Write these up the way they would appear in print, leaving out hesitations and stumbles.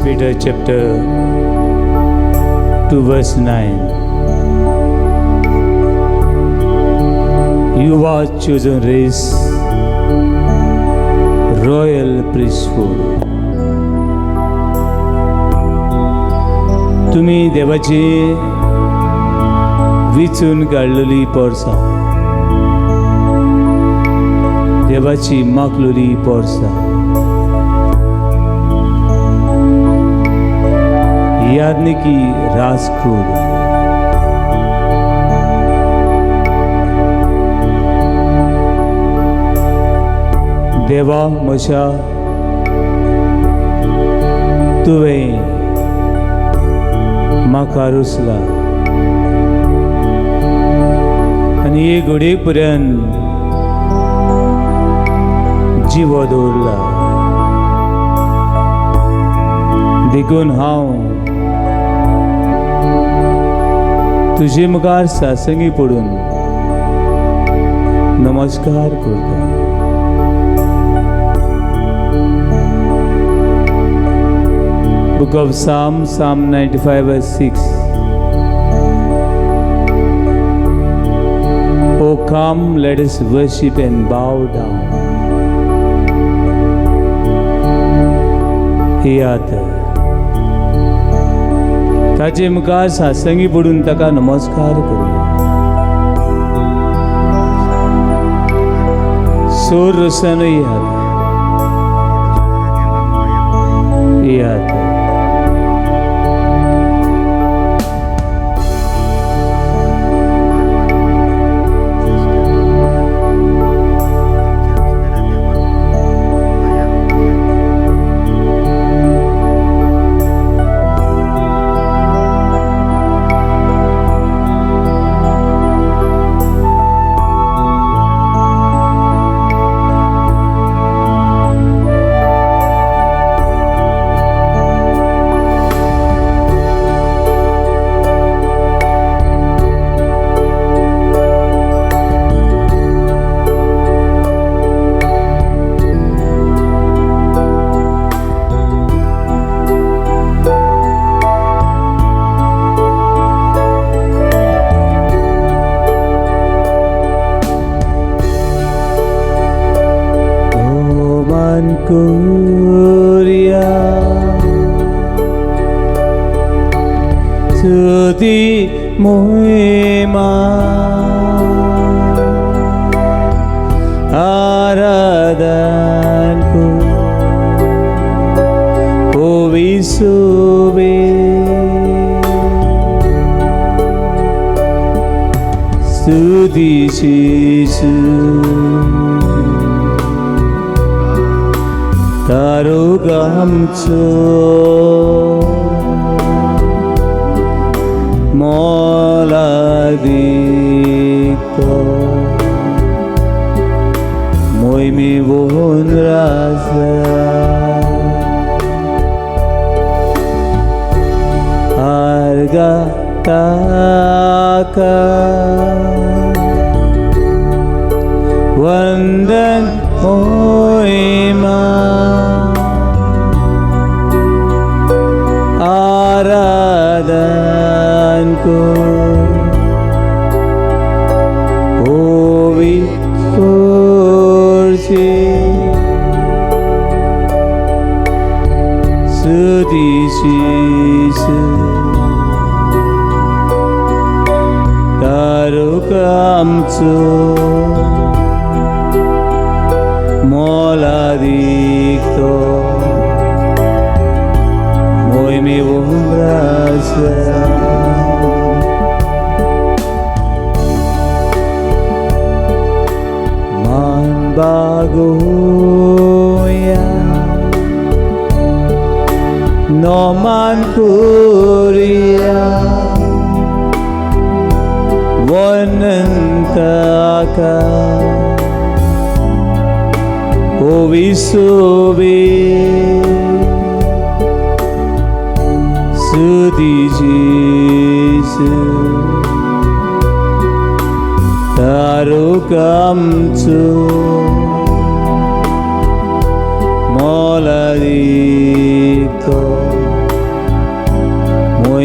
Peter chapter 2 verse 9. You are chosen race, royal priesthood. तुमी देवाची विचून काडलेली पोरसां, देवाची मागलेली पोरसां. यादनिकी राजकूल. देवा म्हज्या तुवें म्हाका रुसला आनी हे घडये पर्यंत जिवो दवरला, देखून हांव तुजे मुखार सासंगी पडून नमस्कार करता. Book of Psalm, Psalm 95 verse 6. O come, let us worship and bow down. येयात ताचे मुखार सासंगी पडून ताका नमस्कार करूया. सोर रस्त्यान येयात, येयात. Kuria Stuti Muhima Aradhanku Ovisube Stuti Shisu तारुगामचो मोलादीक मोहिमे वोन राजा आर्गा ताका वंदन मोहिमा आराधन को ओवी कुर्सी स्तुति शीश तारुकामचो मोलादीक मोहिमे वोंद्रासा मान बागोया नोमान कुरिया वनंताका ओविसुबे स्तुति जीसु तारुकामचो मोलादीक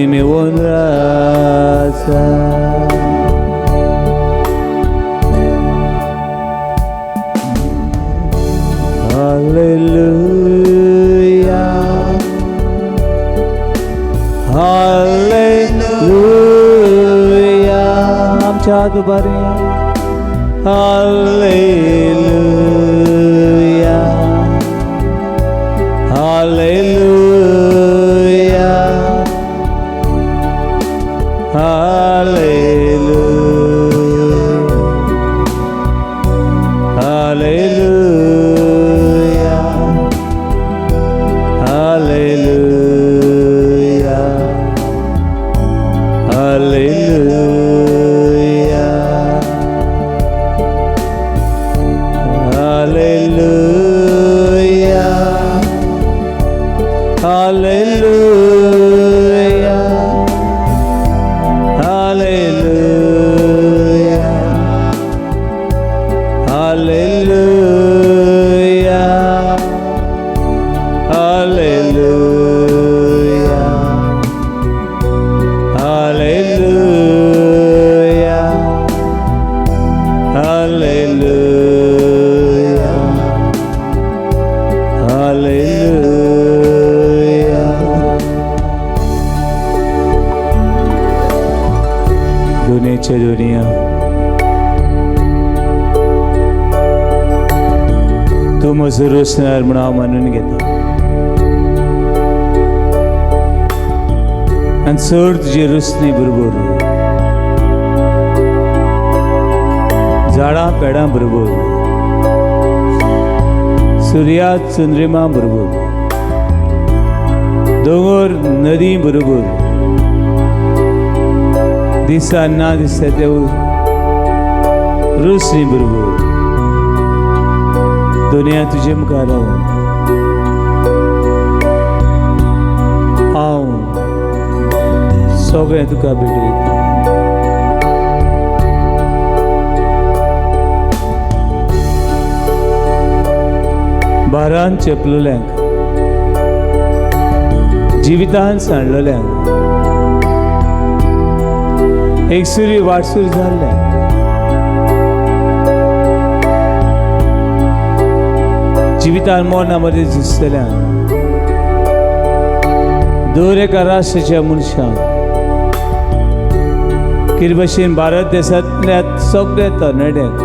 mi honra. Hallelujah, hallelujah. आमच्या हात उबारुया. Hallelujah, hallelujah, hallelujah, hallelujah, hallelujah, hallelujah, hallelujah, hallelujah, hallelujah, hallelujah, hallelujah, hallelujah, hallelujah, hallelujah. दुनियेच्या दुनिया तूं म्हजो रोसणार म्हणून हांव मानून घेता आनी चड तुजी रोसणी बरोबर झाडां पेडां बरोबर सुर्या चंद्रिमा बरोबर दोंगर नदी बरोबर दिसा ना दिसता ते रोसणी बरोबर दुनिया तुजे मुखार हांव सगळें तुका भेटयता. भारान चेपलेल्यांक जिवितान सांडलेल्यांक एकसुरी वाटसूर जाल्ल्यांक जिवितान मरणा मदें झुजतल्यांक दर एका राष्ट्राच्या मनशांक कितें भशेन भारत देशांतल्या सगळ्या तरणाट्यांक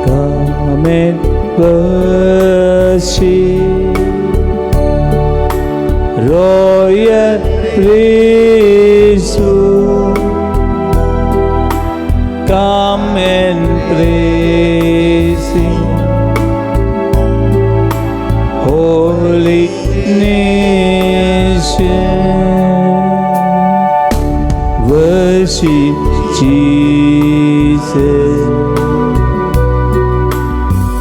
Come and worship, royal priesthood. Come and praise Him, holy nation. Worship Jesus,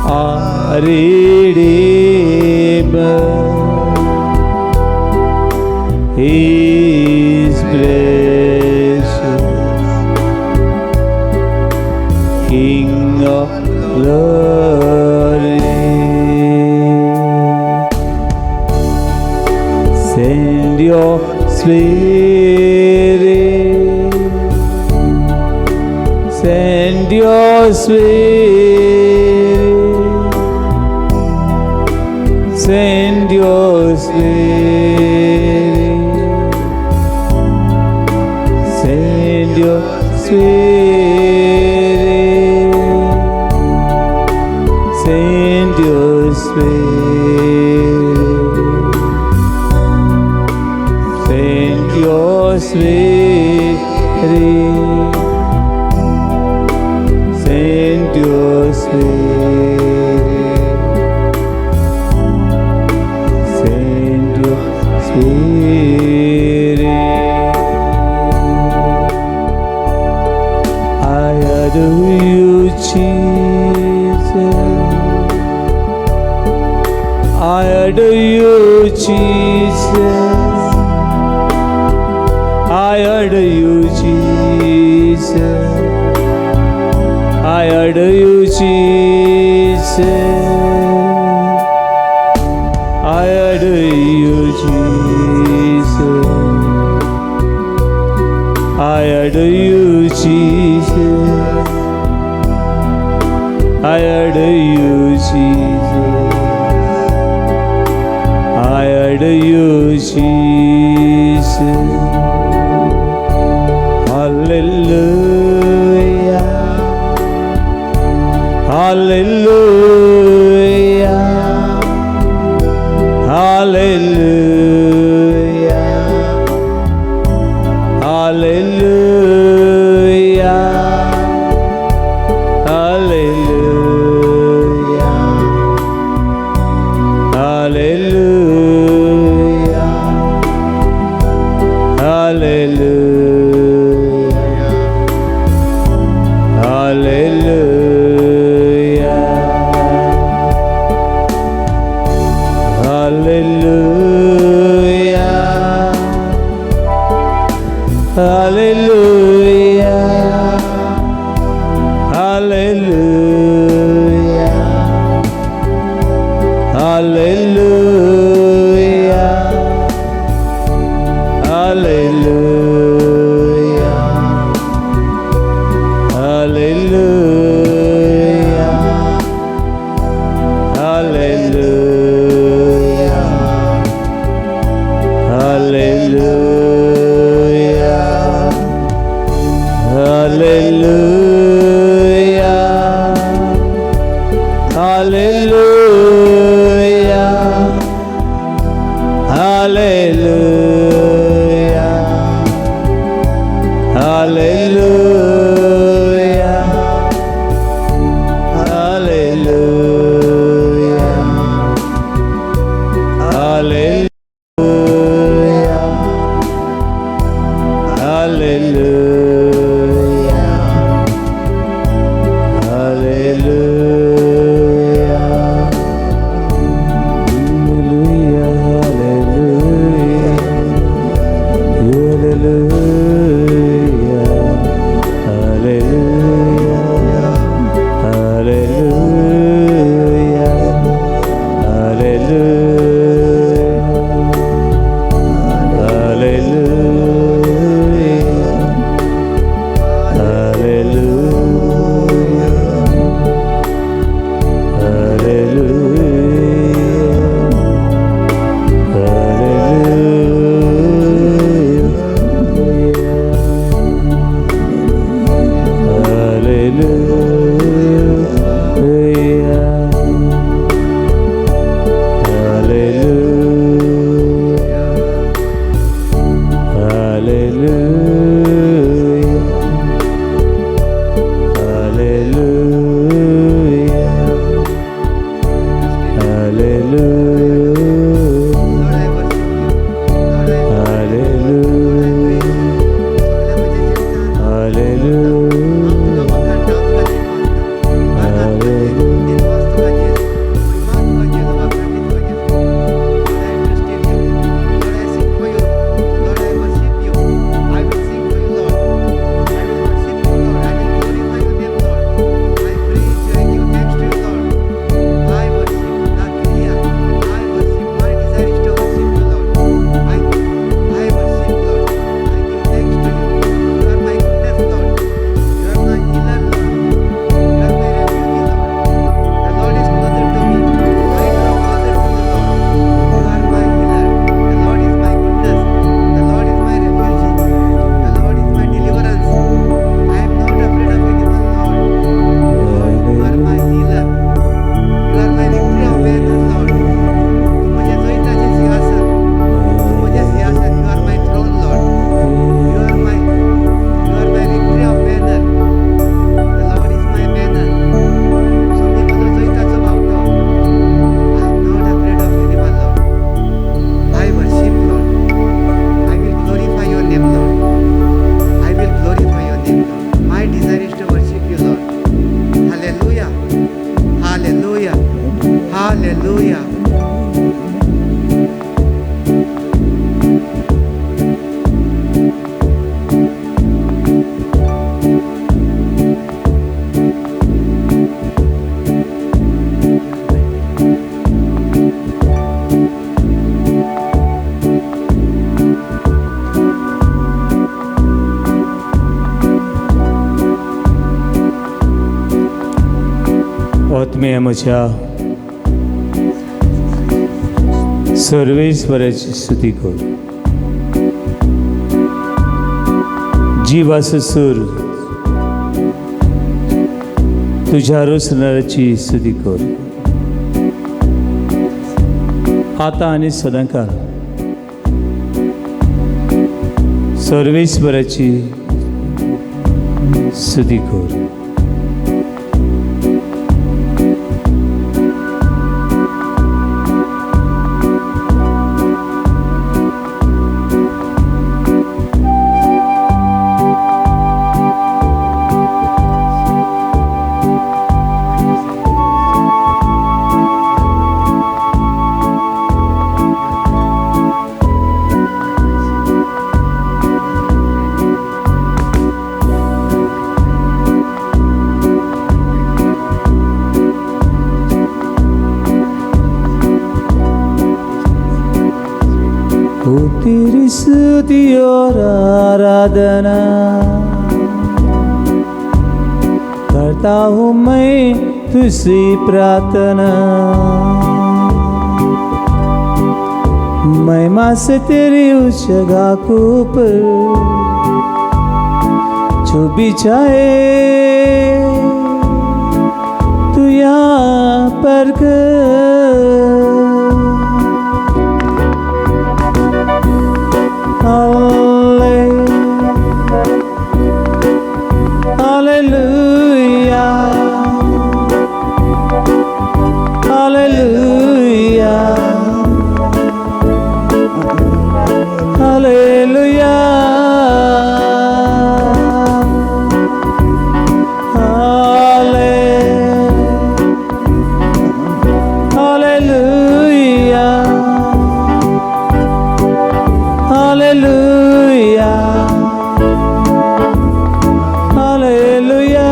our Redeemer. He is precious, King of glory. Send your Spirit, send your Spirit, send your Spirit, send your Spirit, send your Spirit, send your Spirit, send your Spirit, send your Spirit. I adore you, Jesus. I adore you, Jesus. I adore you, Jesus. I adore you, Jesus. I adore you, Jesus. I adore you, Jesus. I adore you, Jesus. I adore you, Jesus. Hallelujah. Hallelujah. Hallelujah. Hallelujah. Hallelujah. Hallelujah. Hallelujah. Hallelujah. आत्म्या म्हज्या सर्वेश्वराची स्तुती कर. जिवाचो सूर तुझ्या रोसणाराची स्तुती कर. आतां आनी सदांकाळ सर्वेश्वराची स्तुती कर. तेरी स्तुति और आराधना करता हूँ मैं तुझसे प्रार्थना. महिमा से तेरी उस जगह को पर जो भी चाहे तू यहाँ पर कर. Hallelujah, hallelujah, hallelujah, hallelujah, hallelujah, hallelujah, hallelujah, hallelujah,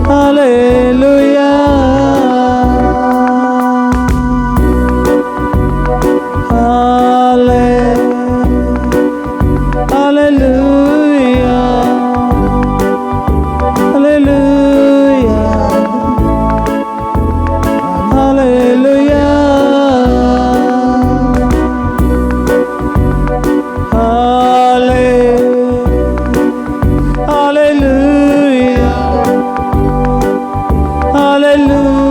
hallelujah, hallelujah, hallelujah, hallelujah, hallelujah, hallelujah,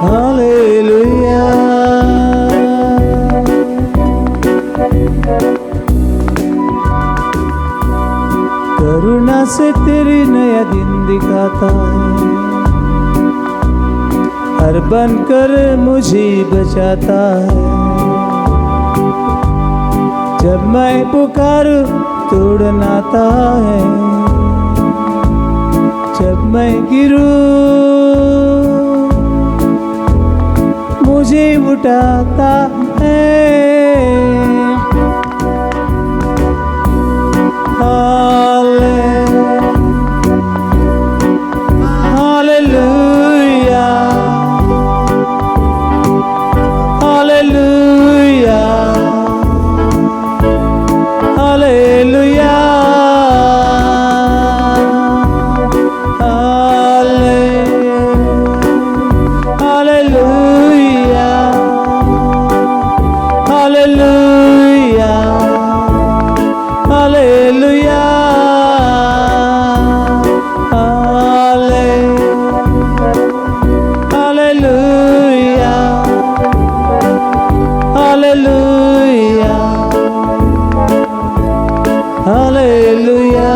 hallelujah. करुणा से तेरी नया दिन दिखाता है, हर बनकर मुझे बचाता है. जब मैं पुकारूं तोड़नाता है, जब मैं गिरूं मुझे उठाता है. Hallelujah, hallelujah, hallelujah, hallelujah, hallelujah, hallelujah, hallelujah, hallelujah, hallelujah.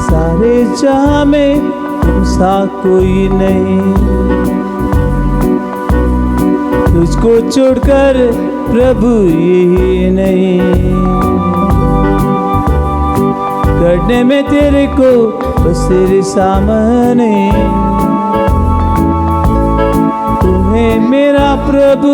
सारे जहां में तुम सा कोई नहीं, तुझको छोड़कर प्रभु यही नहीं. करने में तेरे को बस तेरे सामने, तू है मेरा प्रभु.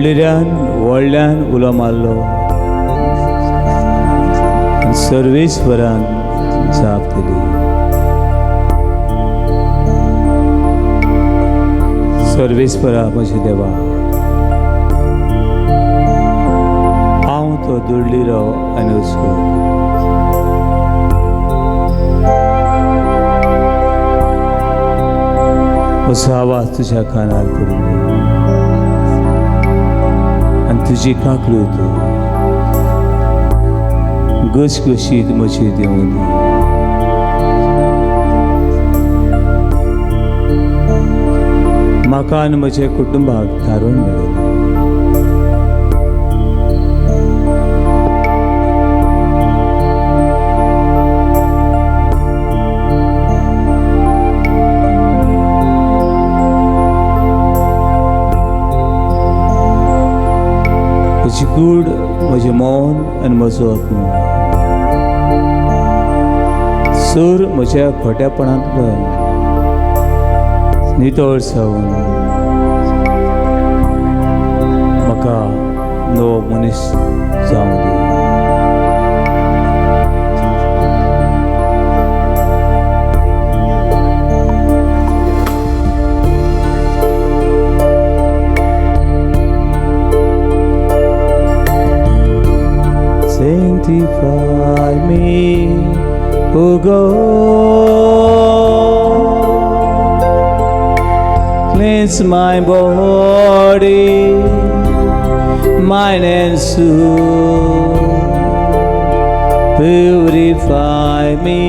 दळडिऱ्यान व्हडल्यान उलो मारलो आनी सर्वेस्वरान जाप दिली. सर्वेस्वरा म्हज्या देवा, हांव तो दळडिरो आनी उसको. म्हजो आवाज तुज्या कानार पडूं आनी तुजी काकूळट घसघशीत म्हजी देंवूं दी. म्हाका आनी म्हज्या कुटुंबाक थारोवन मेळूं. म्हजी कूड, म्हजें मन आनी म्हजो आत्मो सूर म्हज्या खोट्यापणांतल्यान नितळ जावन म्हाका नवो मनीस जावं दी. Sanctify me, O God. Cleanse my body, mind and soul. Purify me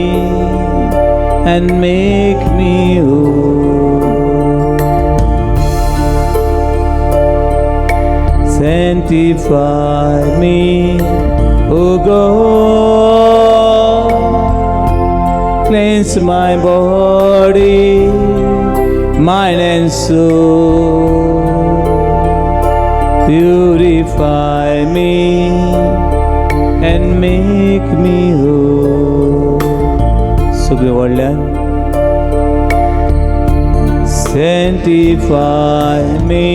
and make me whole. Sanctify me, O God. Cleanse my body, mind and soul. Purify me and make me whole. सगळे व्हडल्यान Sanctify me,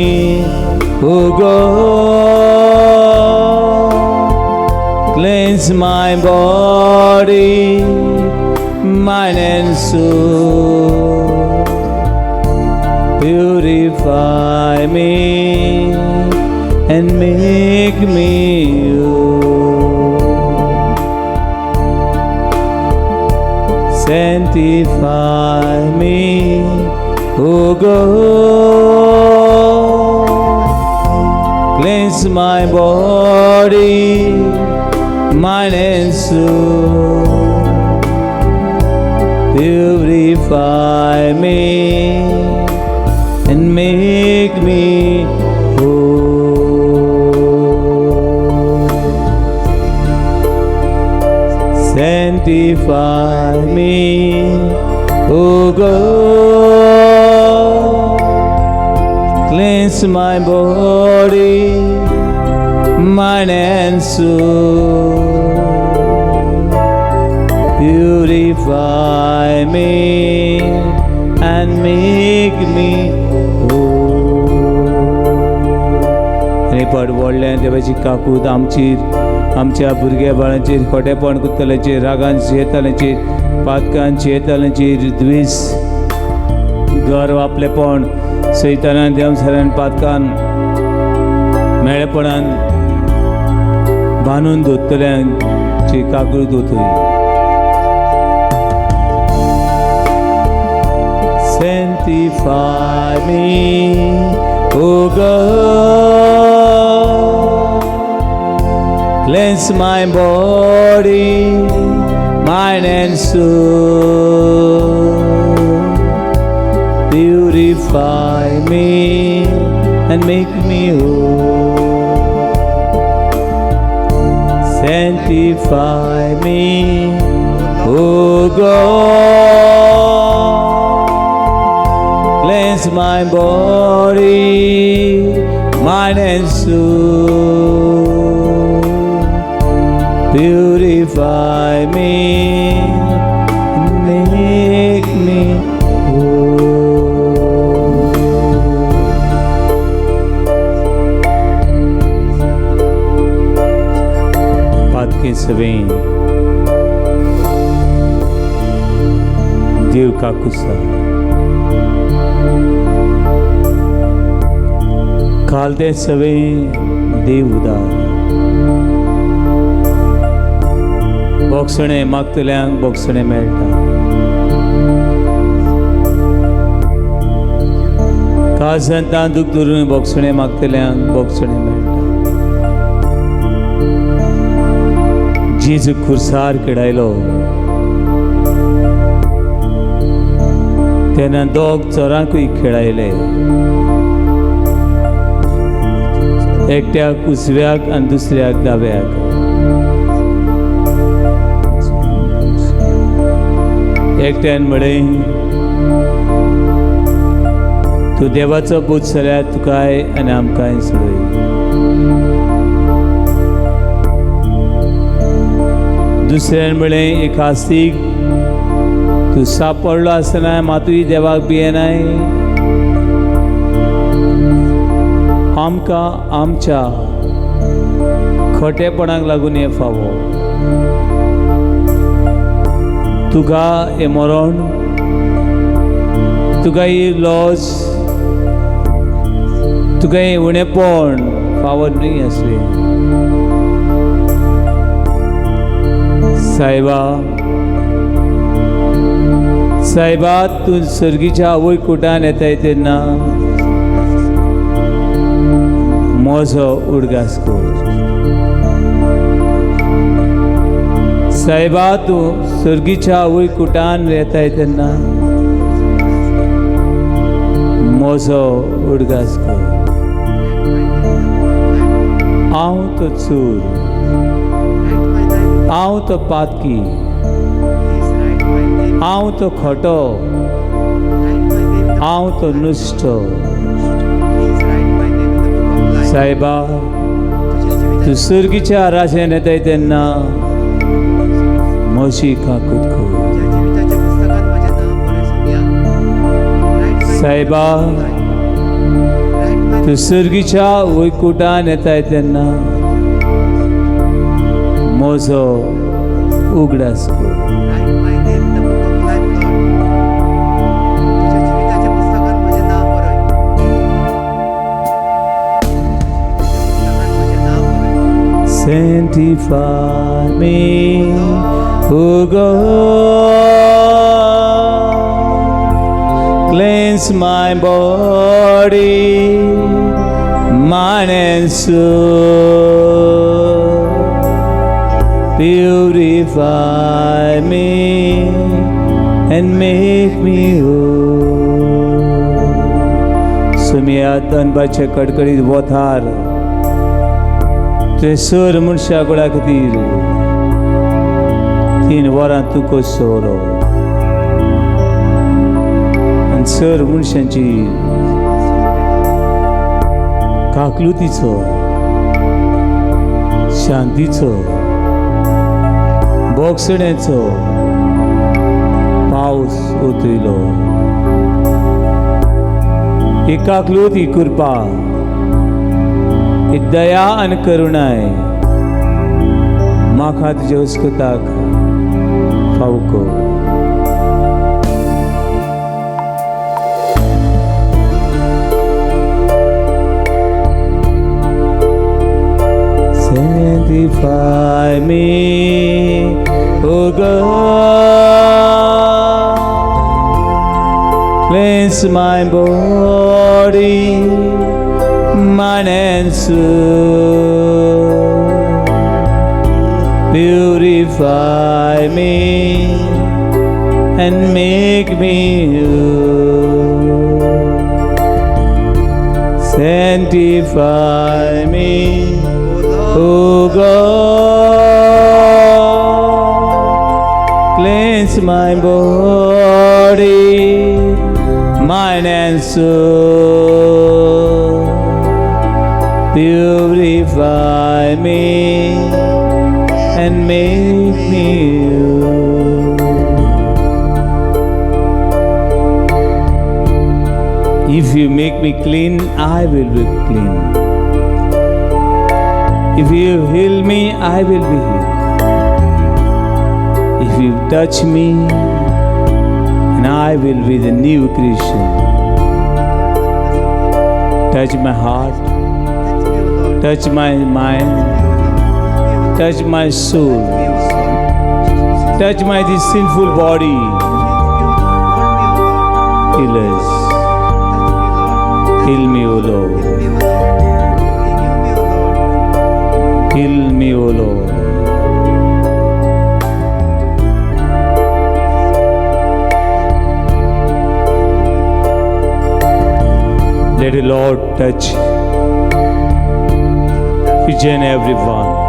O God. Cleanse my body, mind and soul. Purify me and make me whole. Sanctify me, O God. Cleanse my body, mind and soul. Purify me and make me whole. Sanctify me, O God. Cleanse my body, mind and soul. Purify me and make me whole. आनी पाड व्हडल्यान देवाची काकूत आमचेर, आमच्या भुरग्या बाळांचेर, खोटेपण करतल्यांचेर, रागान जियेताल्यांचेर, पातकान जियेताल्यांचेर, द्वेस, गर्व, आपलेपण, सैतानान, देवसारान, पातकान, मेळेपणान बांदून दवरतल्यांची काकूत वतली. Sanctify me, O God. Cleanse my body, mind and soul. Purify me and make me whole. Sanctify me, O God. Cleanse my body, mind and soul. Purify me and make me whole. सवें देव काकुसा खालते सवें देव उदार बोगसणें मागतल्यांक बोगसणें मेळटा काळजांत दूख धरून बोगसणें मागतल्यांक बोगसणें मेळटा. जेजू खुर्सार किडायलो तेन्ना दोग चोरांकूय खेळायले, एकट्याक उजव्याक आनी दुसऱ्याक दाव्याक. एकट्यान म्हळें तूं देवाचो पूत जाल्यार तुकाय आनी आमकांय सोडय. दुसऱ्यान म्हळें एक आस्तीक तूं सापडलो आसतना मातूय देवाक भियेनाय, आमकां आमच्या खोटेपणाक लागून हें फावो, तुका हें मरण, तुका ही लॉज, तुका हें उणेपण फावो न्हय आसलें. सायबा सायबा तूं सर्गीच्या आवय कुटान येताय तेन्ना म्हजो उडगास कर. सायबा तूं सर्गीच्या आवय कुटान येताय तेन्ना म्हजो उडगास कर. हांव तो चोर, हांव तो पातकी, हांव तो खोटो, हांव तो नुस्तो. सायबा तूं सर्गीच्या राजान येताय तेन्ना म्हजी काकूत कर. सायबा तूं सर्गीच्या वैकुटान येताय तेन्ना म्हजो उगडास कर. Sanctify me, O God, cleanse my body, mind and soul, purify me and make me whole. सुमिया दनपारच्या कडकडीत वोथार तुवें सर मनशा गोळा खातीर 3 वरां तूं कोसलो आनी सर मनशांची काकलुतीचो, शांतीचो, बोगसण्याचो पावस ओतयलो. ही काकलूत, ही कृपा, ही दया आनी करुणाय म्हाका तुज्या हुस्कुताक फावो कर. Sanctify me, O God, cleanse my body, mind and soul, purify me and make me whole. Sanctify me, O God, cleanse my body, mind and soul, purify me and make me whole. If you make me clean, I will be clean. If you heal me, I will be healed. If you touch me, and I will be the new creation. Touch my heart, touch my mind, touch my soul, touch my this sinful body. Heal us. Heal me, O Lord. Heal me, O Lord. Let the Lord touch each and every one.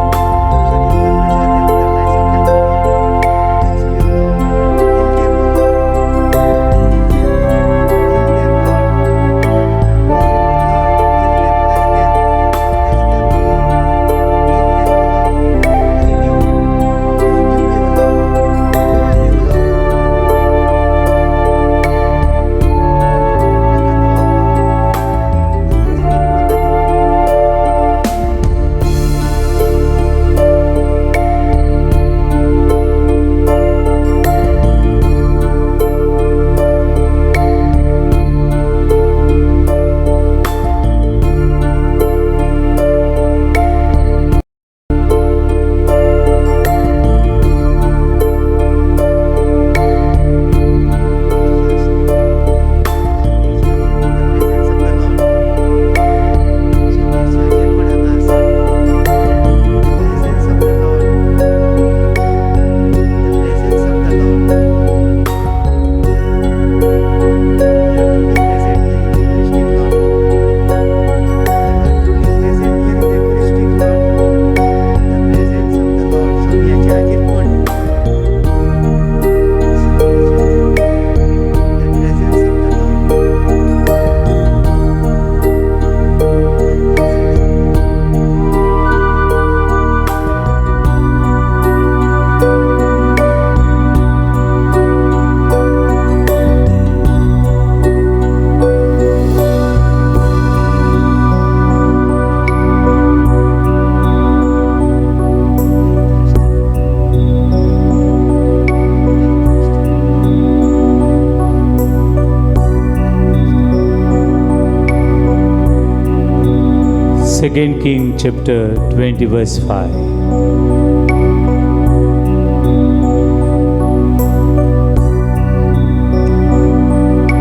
Second King chapter 20 verse 5.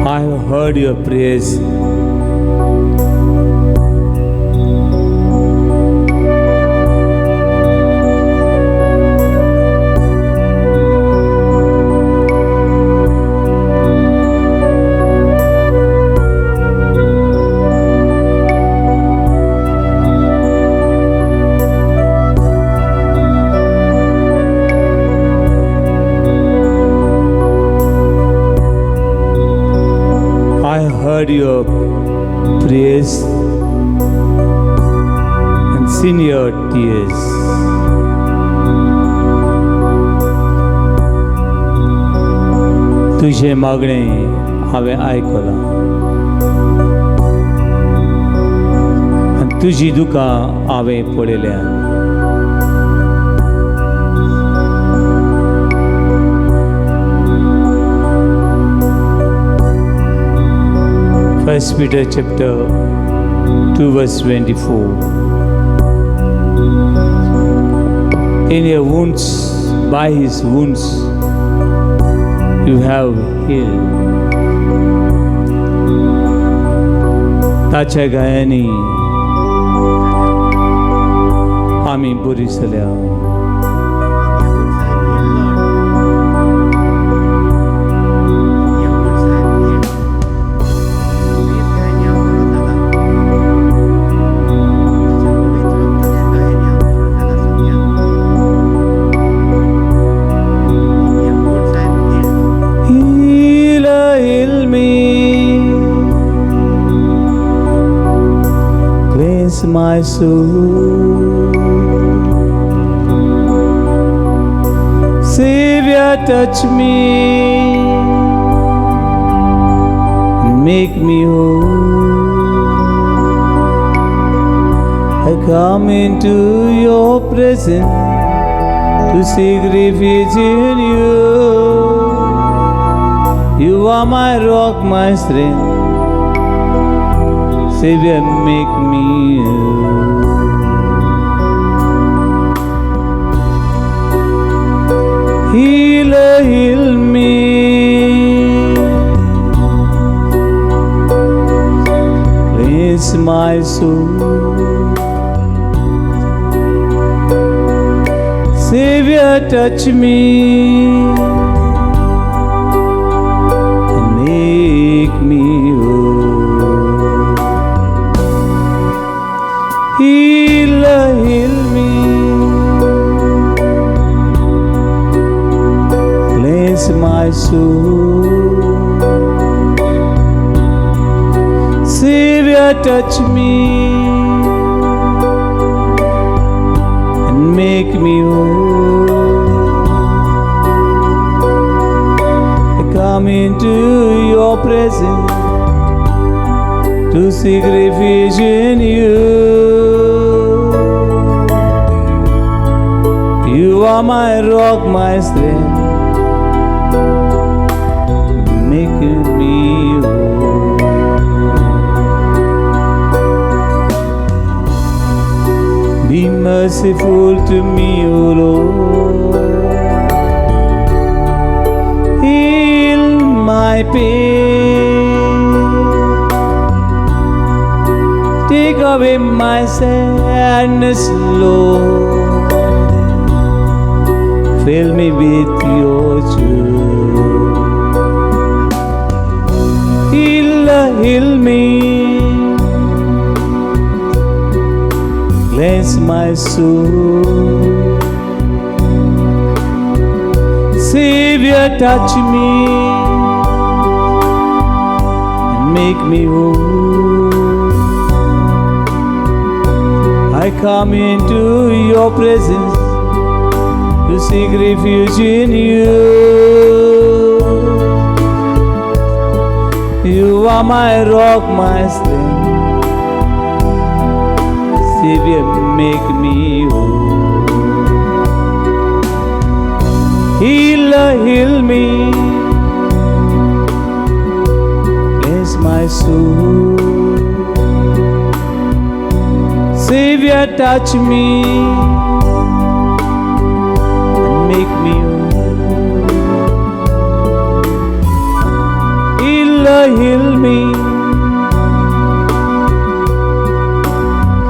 I have heard your prayers. Heard your prayers and seen your tears. तुझे मागणे हांवें आयकलां आनी तुजी दुकां हांवें पळयल्यां. First Peter chapter 2 verse 24. In your wounds, by his wounds, you have healed. ताच्या गायांनी आमी बरी जाल्या. My soul, Savior, touch me and make me whole. I come into your presence to seek refuge in you. You are my rock, my strength. Savior, make me whole. Healer, heal me. Cleanse my soul. Savior, touch me and make me whole. Healer, heal me. Cleanse my soul. Savior, touch me and make me whole. I come into your presence to seek refuge in you. You are my rock, my strength, making me whole. Be merciful to me, O Lord. Heal my pain. Take away my sadness, Lord. Fill me with your joy. Heal, heal me. Cleanse my soul. Savior, touch me and make me whole. I come into your presence to seek refuge in you. You are my rock, my strength. Savior, make me whole. Healer, heal me. Cleanse my soul. Savior, touch me and make me whole. Healer, heal me.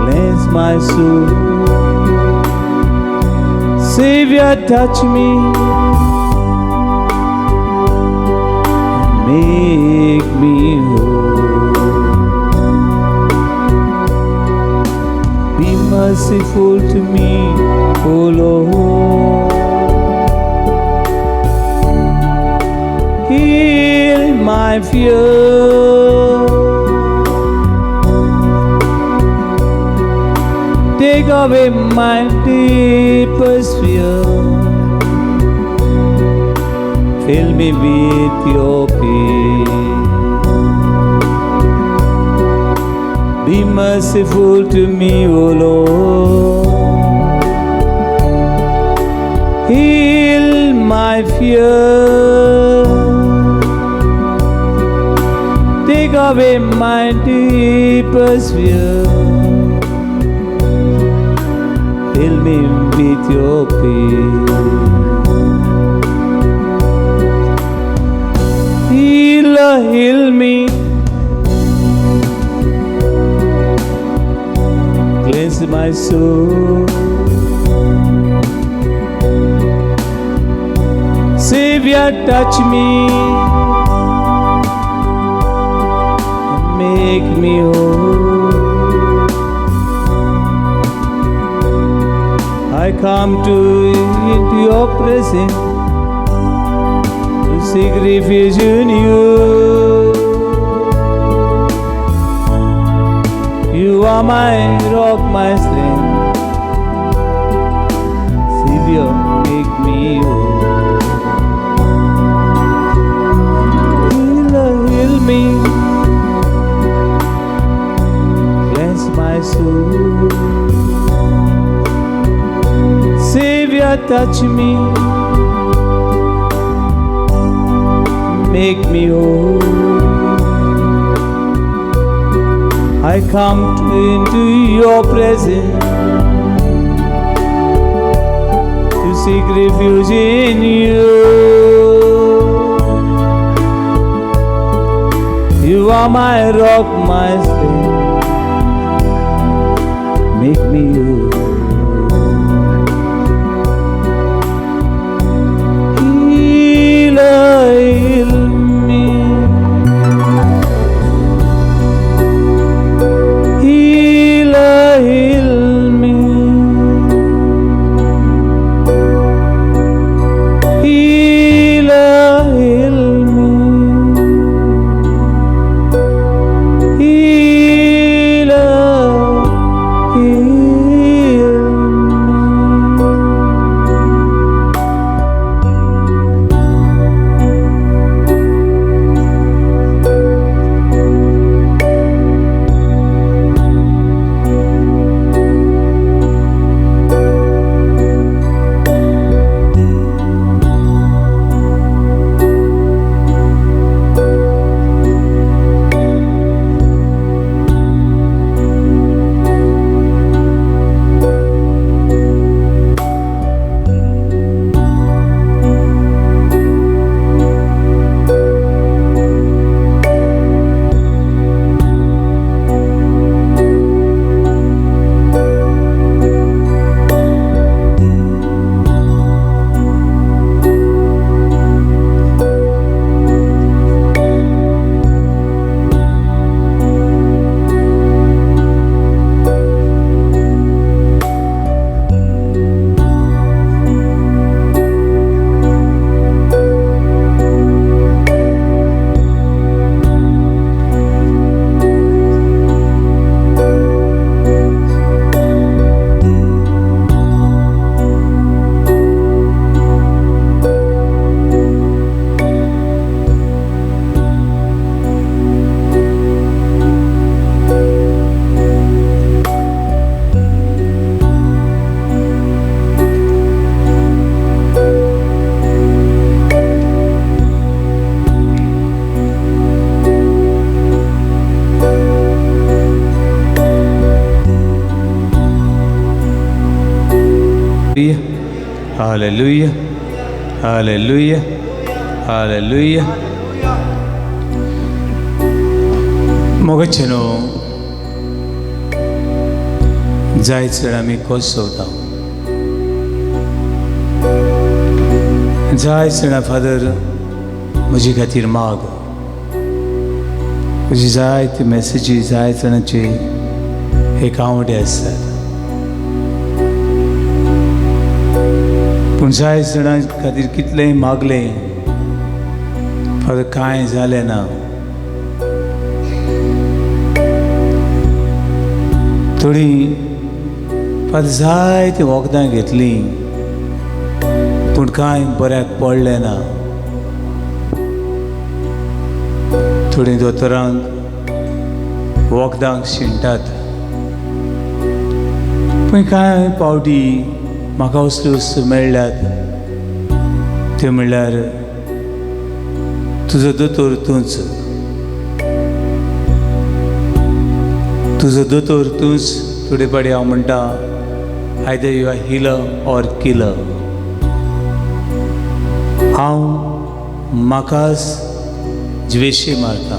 Cleanse my soul. Savior, touch me and make me whole. Be merciful to me, O Lord. Heal my fear. Take away my deepest fear. Fill me with your peace. Be merciful to me, O Lord. Heal my fear. Take away my deepest fear. Fill me with your peace. Healer, heal me. Cleanse my soul. Savior, touch me and make me whole. I come to into your presence to seek refuge in you. You are my rock, my strength. Savior, make me whole. Healer, heal me. Cleanse my soul. Savior, touch me, make me whole. I come into your presence to seek refuge in you. You are my rock, my strength. Make me whole. Healer, heal me. Healer, heal me. Healer, heal me. Healer, heal me. Hallelujah, hallelujah, hallelujah. मोगाचे न्हू जायत चड आमी कोसवता, जायत चड father म्हजे खातीर माग, म्हजी जायते मॅसेजी जायत जाणांचे एक आंवडे आसतात, पूण जाय जाणां खातीर कितलेंय मागलें फादर कांय जालें ना. थोडीं फादर जायतीं वखदां घेतलीं पूण कांय बऱ्याक पडलें ना. थोडीं दोतोरांक वखदांक शिणटात, पूण कांय पावटी म्हाका असल्यो वस्तू मेळ्ळ्यात त्यो म्हणल्यार तुजो दोतोर तूंच, तुजो दोतोर तूंच. थोडे पाडी हांव म्हणटा, either you are healer or killer. हांव म्हाकाच जिवेशी मारता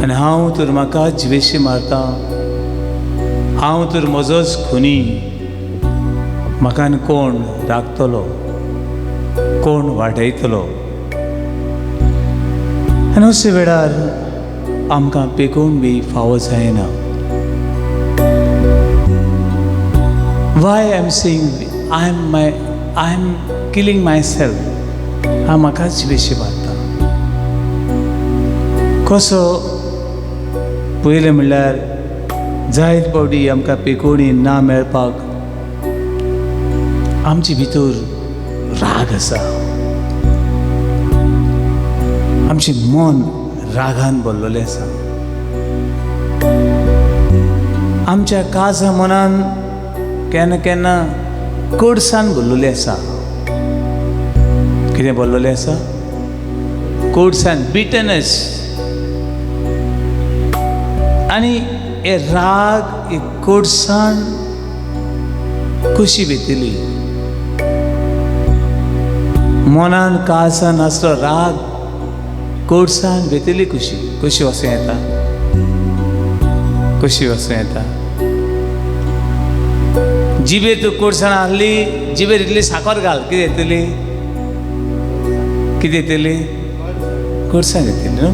आनी हांव तर म्हाका जिवेशी मारता, हांव तर म्हजोच खुनी, म्हाका आनी कोण राखतलो, कोण वाटयतलो. आनी अशे वेळार आमकां पेकोवन बी फावो जायना. Why I am saying I am killing myself, हांव म्हाकाच जिवेशी मारता. कसो पयलें म्हणल्यार जायत पावटी आमकां पेकोवणी ना मेळपाक आमचे भितर राग आसा, आमचें मन रागान भरलेलें आसा, आमच्या काळजा मनान केन्ना केन्ना कोडसान भरलेली आसा. कितें भरलेलें आसा? कोडसान, बिटनस. आनी हे राग, ही कोडसाण कशी वेतली? मनान काळसान आसलो राग, कोडसाण वेतली कशी? कशी वचूं येता? कशी वचूं येता? जिबेर तूं कोडसाण आहली, जिबेर इतली साकर घाल, कितें येतली? कितें येतली? कोडसाण येतली न्हू.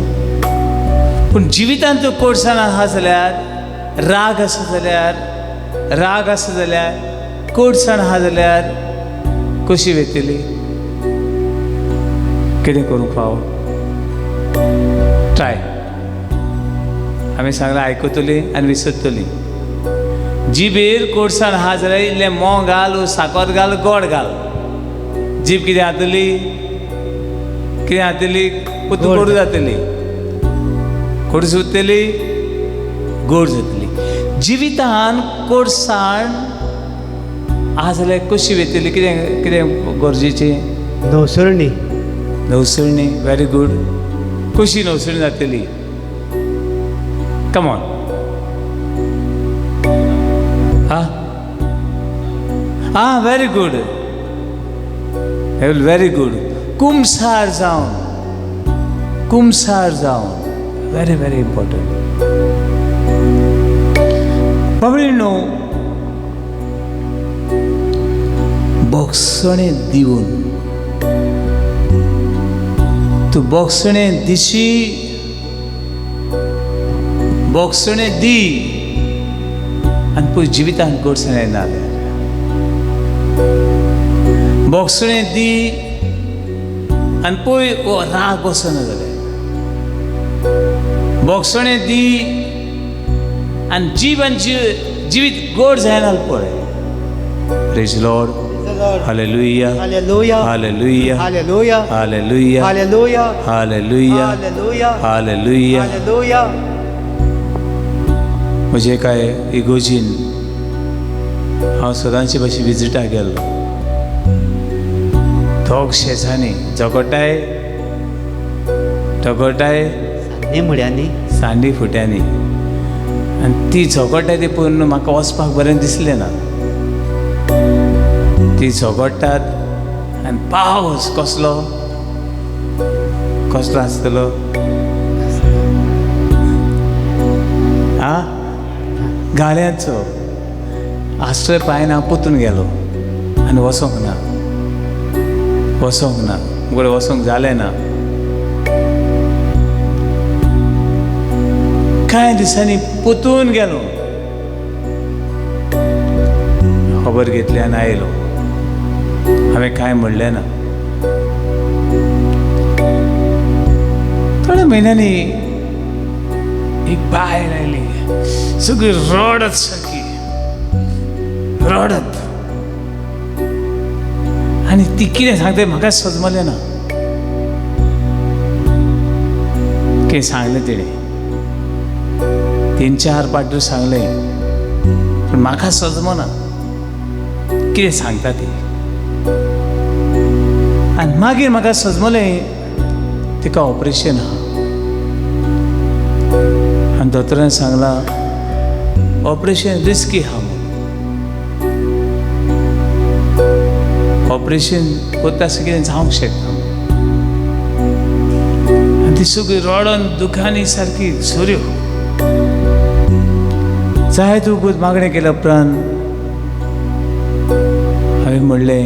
पूण जिवितांत तूं कोडसाण आहा जाल्यार, राग आसा जाल्यार, राग आसा जाल्यार, कोडसाण आहा जाल्यार कशी वेतली? कितें करूंक फावो? ट्राय. आमी सांगलां, आयकतली आनी विसरतली. जिबेर कोडसाण आहा जाल्यार इल्लें म्होंव घाल, साकर घाल, गोड घाल, जीब कितें जातली? कितें जातली? पोतू गोड. कोडू जातली. कोडू उरतली, गोड जातली. जिवितान कोडसाण आहा जाल्यार कशी वेतली? कितें कितें गरजेचें? नवसरणी. नवसरणी, व्हेरी गूड. कशी नवसरणी जातली? कमॉन. हा हा, व्हेरी गूड, व्हेरी गूड. कुमसार जावन, कुमसार जावन, व्हेरी व्हेरी इम्पॉर्टंट. बाबडी न्हू, बोगसणे दिवन तूं बोगसणे दिशी, बोगसणे दी आनी पळय जिवितांत गोडसाण येना जाल्यार. बोगसणे दी आनी पळय हो राग वचना जाल्यार. बोगसणे दी आनी जीव आनी जिवीत गोड जायना पळय. Praise Lord. Hallelujah. Hallelujah. Hallelujah. Hallelujah. Hallelujah. Hallelujah. Hallelujah. Hallelujah. Hallelujah. Hallelujah. म्हजे काय इगोजीन हांव सदांचे भशेन विजिटाक गेल्लो. दोग शेजांनी झगडटाय झगडटाय. सान्नी म्हड्यांनी. सांडी फुट्यांनी. आनी ती झगडटाय ती पळोवन म्हाका वचपाक बरें दिसलें ना. ती झगडटात आनी पावस कसलो कसलो आसतलो आ गाळ्यांचो आश्रय पांयन हांव पोतून गेलो आनी वचोंक ना, वचोंक ना, मुगेलें वचोंक जालें ना. कांय दिसांनी पोतून गेलो, खबर घेतली आनी आयलो. हांवें कांय म्हणलें ना. थोड्या म्हयन्यांनी एक बायल आयली, सगळी रडत, सारकी रडत. आनी ती कितें सांगता म्हाका सजमलें ना. कितें सांगलें तिणें, 3-4 पाट्यो सांगलें, पूण म्हाका सजमना कितें सांगता ती. आनी मागीर म्हाका सजमलें तिका ऑपरेशन आहा आनी दोतोरान सांगलां ऑपरेशन रिस्की आहा म्हणून. ऑपरेशन करता आसतना कितें जावंक शकता. आनी ती सगळी रडोन दुखांनी सारकी झऱ्यो. जायत वगत मागणें केल्या उपरांत हांवें म्हणलें,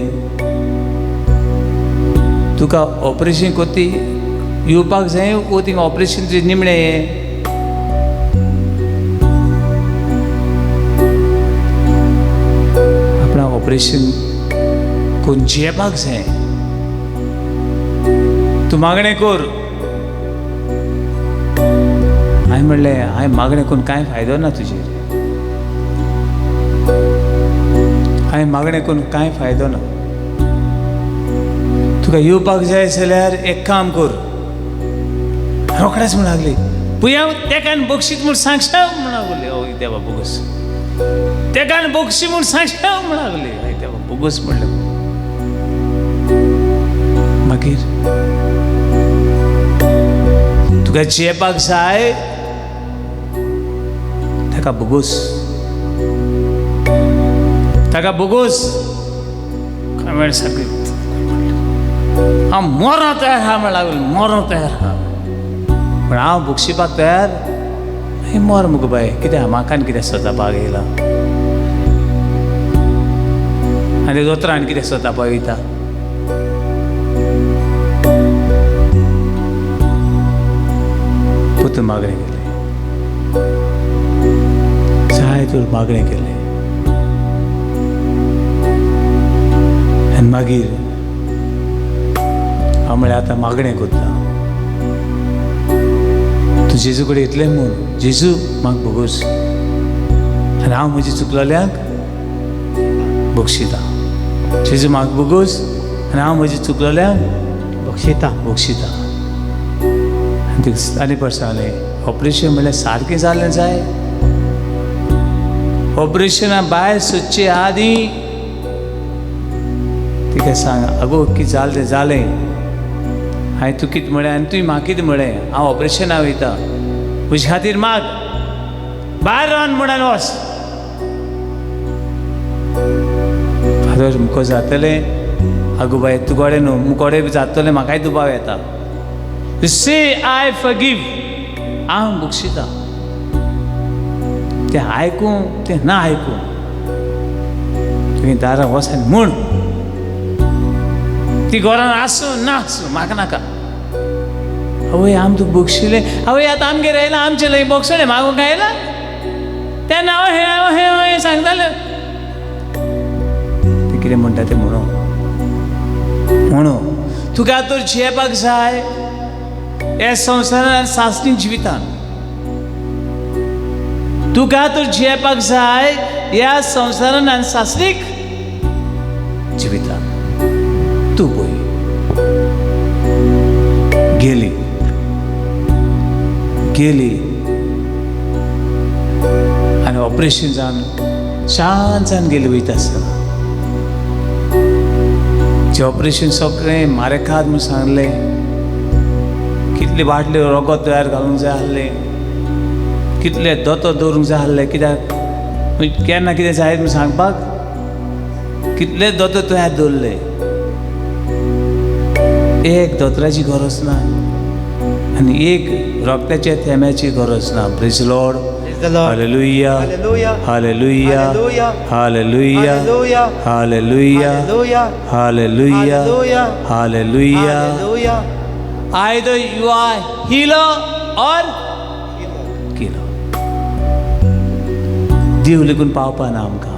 तुका ऑपरेशन कोती येवपाक जाय वो थिंगा ऑपरेशन तुजें निमणें हें? आपणाक ऑपरेशन करून जियेवपाक जाय, तूं मागणें कर. हांवें म्हणलें, हांवें मागणें करून कांय फायदो ना तुजेर, हांवें मागणें करून कांय फायदो ना. तुका येवपाक जाय जाल्यार एक काम कर. रोखडेच म्हण लागली, पुया तेकान बक्षीत म्हूण सांगशाव म्हण लागली. ओ देवा बोगस, तेकान बक्षी म्हूण सांगशाव म्हण लागली. देवा बोगोस म्हणलें. मागीर तुका जियेवपाक जाय ताका बोगोस, ताका बोगोस. कांय वेळ सारकें हांव मरो तयार आहा म्हण लागलो, मरो तयार आहा, पूण हांव बक्षिपाक तयार मागीर मर मुगो बाय, कित्याक म्हाका आनी कितें सोदपाक येयला आनी दोतोरान कितें सोदपाक वयता. पुतून मागणें केलें, जाय तर मागणें केलें आनी मागीर हांव म्हळ्यार आतां मागणें करता तूं जेजू कडेन येतलें म्हूण, जेजू म्हाका भोगोस आनी हांव म्हजी चुकलेल्यांक बक्षिता. जेजू म्हाका भोगोस आनी हांव म्हजी चुकलेल्यांक बक्षिता बक्षिता. आनी आनी परत सांगलें ऑपरेशन म्हणल्यार सारकें जाल्लें जाय. ऑपरेशना भायर सदचे आदीं तिका सांग, आगो कितें जालें तें जालें, हांवें तूं कितें म्हळें आनी तुवें म्हाका कितें म्हळें, हांव ऑपरेशना वयता, म्हजे खातीर माग, भायर रावन म्हणून वच. फादर मुको जातलें, आगो बाय तूं गोडे न्हू, मुकोडे बी जातलें, म्हाकाय दुबाव येता. से I forgive, हांव बक्षिता. तें आयकूं तें ना आयकूं, तुवें दारां वच आनी म्हूण ती घरान आसूं ना आसूं म्हाका नाका. आवय आम तुका बक्षिलें, आवय आतां आमगेर येयलां, आमचें लय बक्षलें मागूंक आयलां तेन्ना हांव हें हें हें सांगतालें. तें कितें म्हणटा तें म्हणू म्हणू तुका तर जियेवपाक जाय ह्या संवसारान सासणी जिवितान, तुका तर जियेवपाक जाय ह्या संवसारान आनी सासणीक जिवितान. तूं पळय गेली गेली आनी ऑपरेशन जावन शांत जावन गेली वयता आसतना जें ऑपरेशन सगळें मारेखात म्हूण सांगलें, कितले बाटले रोगत तयार घालूंक जाय आसलें, कितले दोतोर दवरूंक जाय आसले, कित्याक केन्ना कितें जायत म्हूण सांगपाक कितले दोतोर तयार दवरले. एक दोतोराची गरज ना आनी एक रोगत्याच्या थेंब्याची गरज ना. Praise Lord. Hallelujah, hallelujah, hallelujah, hallelujah, hallelujah, hallelujah. Either you are healer or killer. देव लेगून पावपा ना आमकां.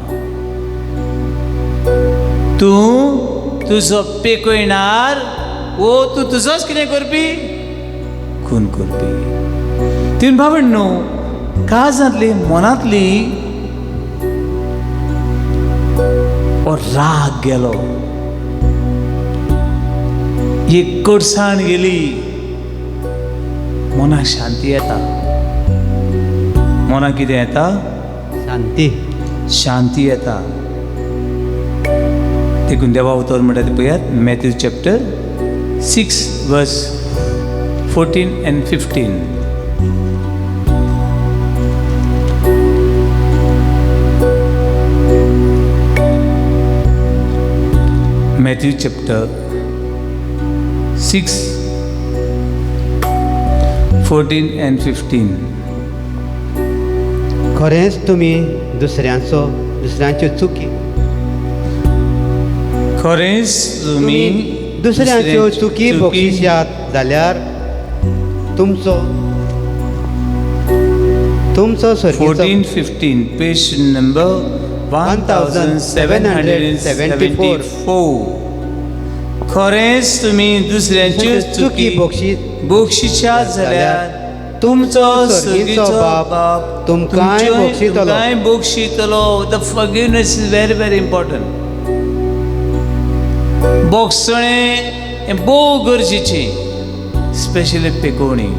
तूं तुजो पेकयणार वो तूं तुजोच कितें करपी, खून करपी. तीन भावण न्हू काळजांतली मनांतली हो राग गेलो, एक कडसाण गेली, मनाक शांती येता. मनाक कितें येता? शांती, शांती येता. देखून देवा उतर म्हणटा तें पळयात, Matthew chapter 6 verse 14 and 15. Matthew chapter 6 14 and 15. खरेंच तुमी दुसऱ्यांच्यो चुकी, खरेंच तुमी दुसऱ्यांच्यो चुकी बक्षिशात जाल्यार तुमचो तुमचो 14 15 पेज नंबर 1774. खरेंच तुमी दुसऱ्यांच्यो चुकी बक्षिशात जाल्यार तुमचो सर्गीचो बाप तुमकांय बक्षितलो. The forgiveness is very very important. बोगसणें हें भोव गरजेचें, स्पेशली पेकोवणी.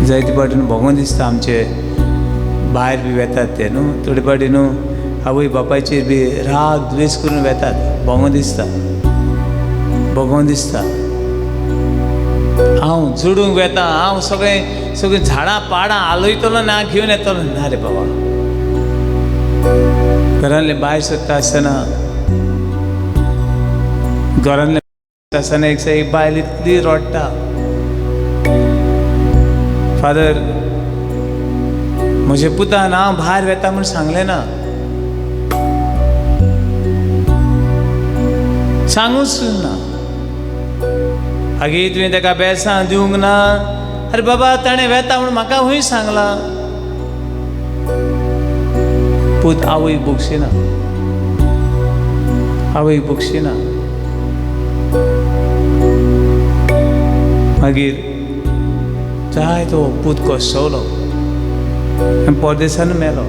जायते फावटीन भोगोन दिसता आमचे भायर बी वेतात ते न्हू, थोडे फावटी न्हू आवय बापायचेर बी राग द्वेश करून वेतात. भोंगो दिसता, भोगों दिसता. हांव जोडूंक वेता, हांव सगळें सगळीं झाडां पाडां हालयतलो ना, घेवन येतलो ना रे बाबा. घरांतलें भायर सरता आसतना, घरांतलें आसतना एक एक बायल इतली रडटा, फादर म्हज्या पुतान हांव भायर वेता म्हूण सांगलें ना, सांगूच ना. आगे तुवें ताका बेसां दिवंक ना. अरे बाबा ताणें वेता म्हूण म्हाका खंय सांगलां. पूत आवय बक्षिना, आवय बक्षिना. मागीर जाय तो पूत कसवलो आनी परदेसान मेलो.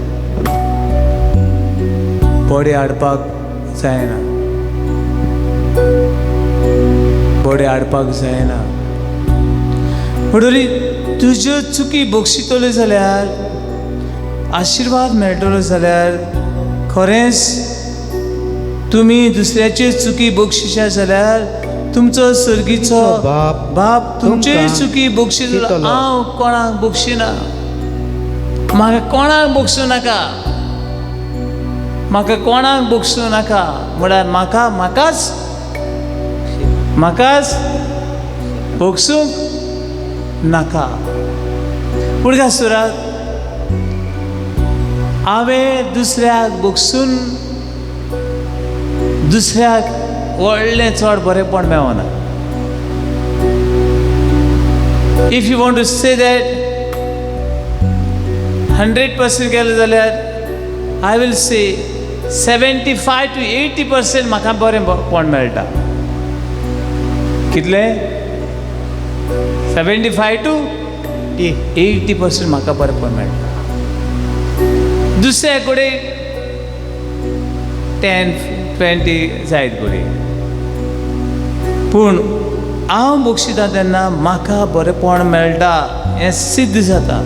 बॉडी हाडपाक जायना, बॉडी हाडपाक जायना. म्हणटरी तुज्यो चुकी बक्षितल्यो जाल्यार, आशिर्वाद मेळटलो जाल्यार, खरेंच तुमी दुसऱ्याची चुकी बक्षिशा जाल्यार तुमचो सर्गीचो बाप बाप तुमचेय चुकी बक्षितलो. हांव कोणाक बक्षिना, म्हाका कोणाक बक्षूं नाका, म्हाका कोणाक बक्षूं नाका. म्हळ्यार म्हाका म्हाकाच म्हाकाच बक्षूंक नाका. पूण सुरात हांवें दुसऱ्याक बक्षून दुसऱ्याक व्हडलें चड बरेंपण मेळना. If you want to say that 100% केलें जाल्यार I will say 75 to 80% म्हाका बरेंपण मेळटा. कितलें? 75 to 80% म्हाका बरेंपण मेळटा. दुसऱ्या कडेन 10 20 जायत कडेन, पूण हांव बक्षिता तेन्ना म्हाका बरेंपण मेळटा हें सिद्ध जाता.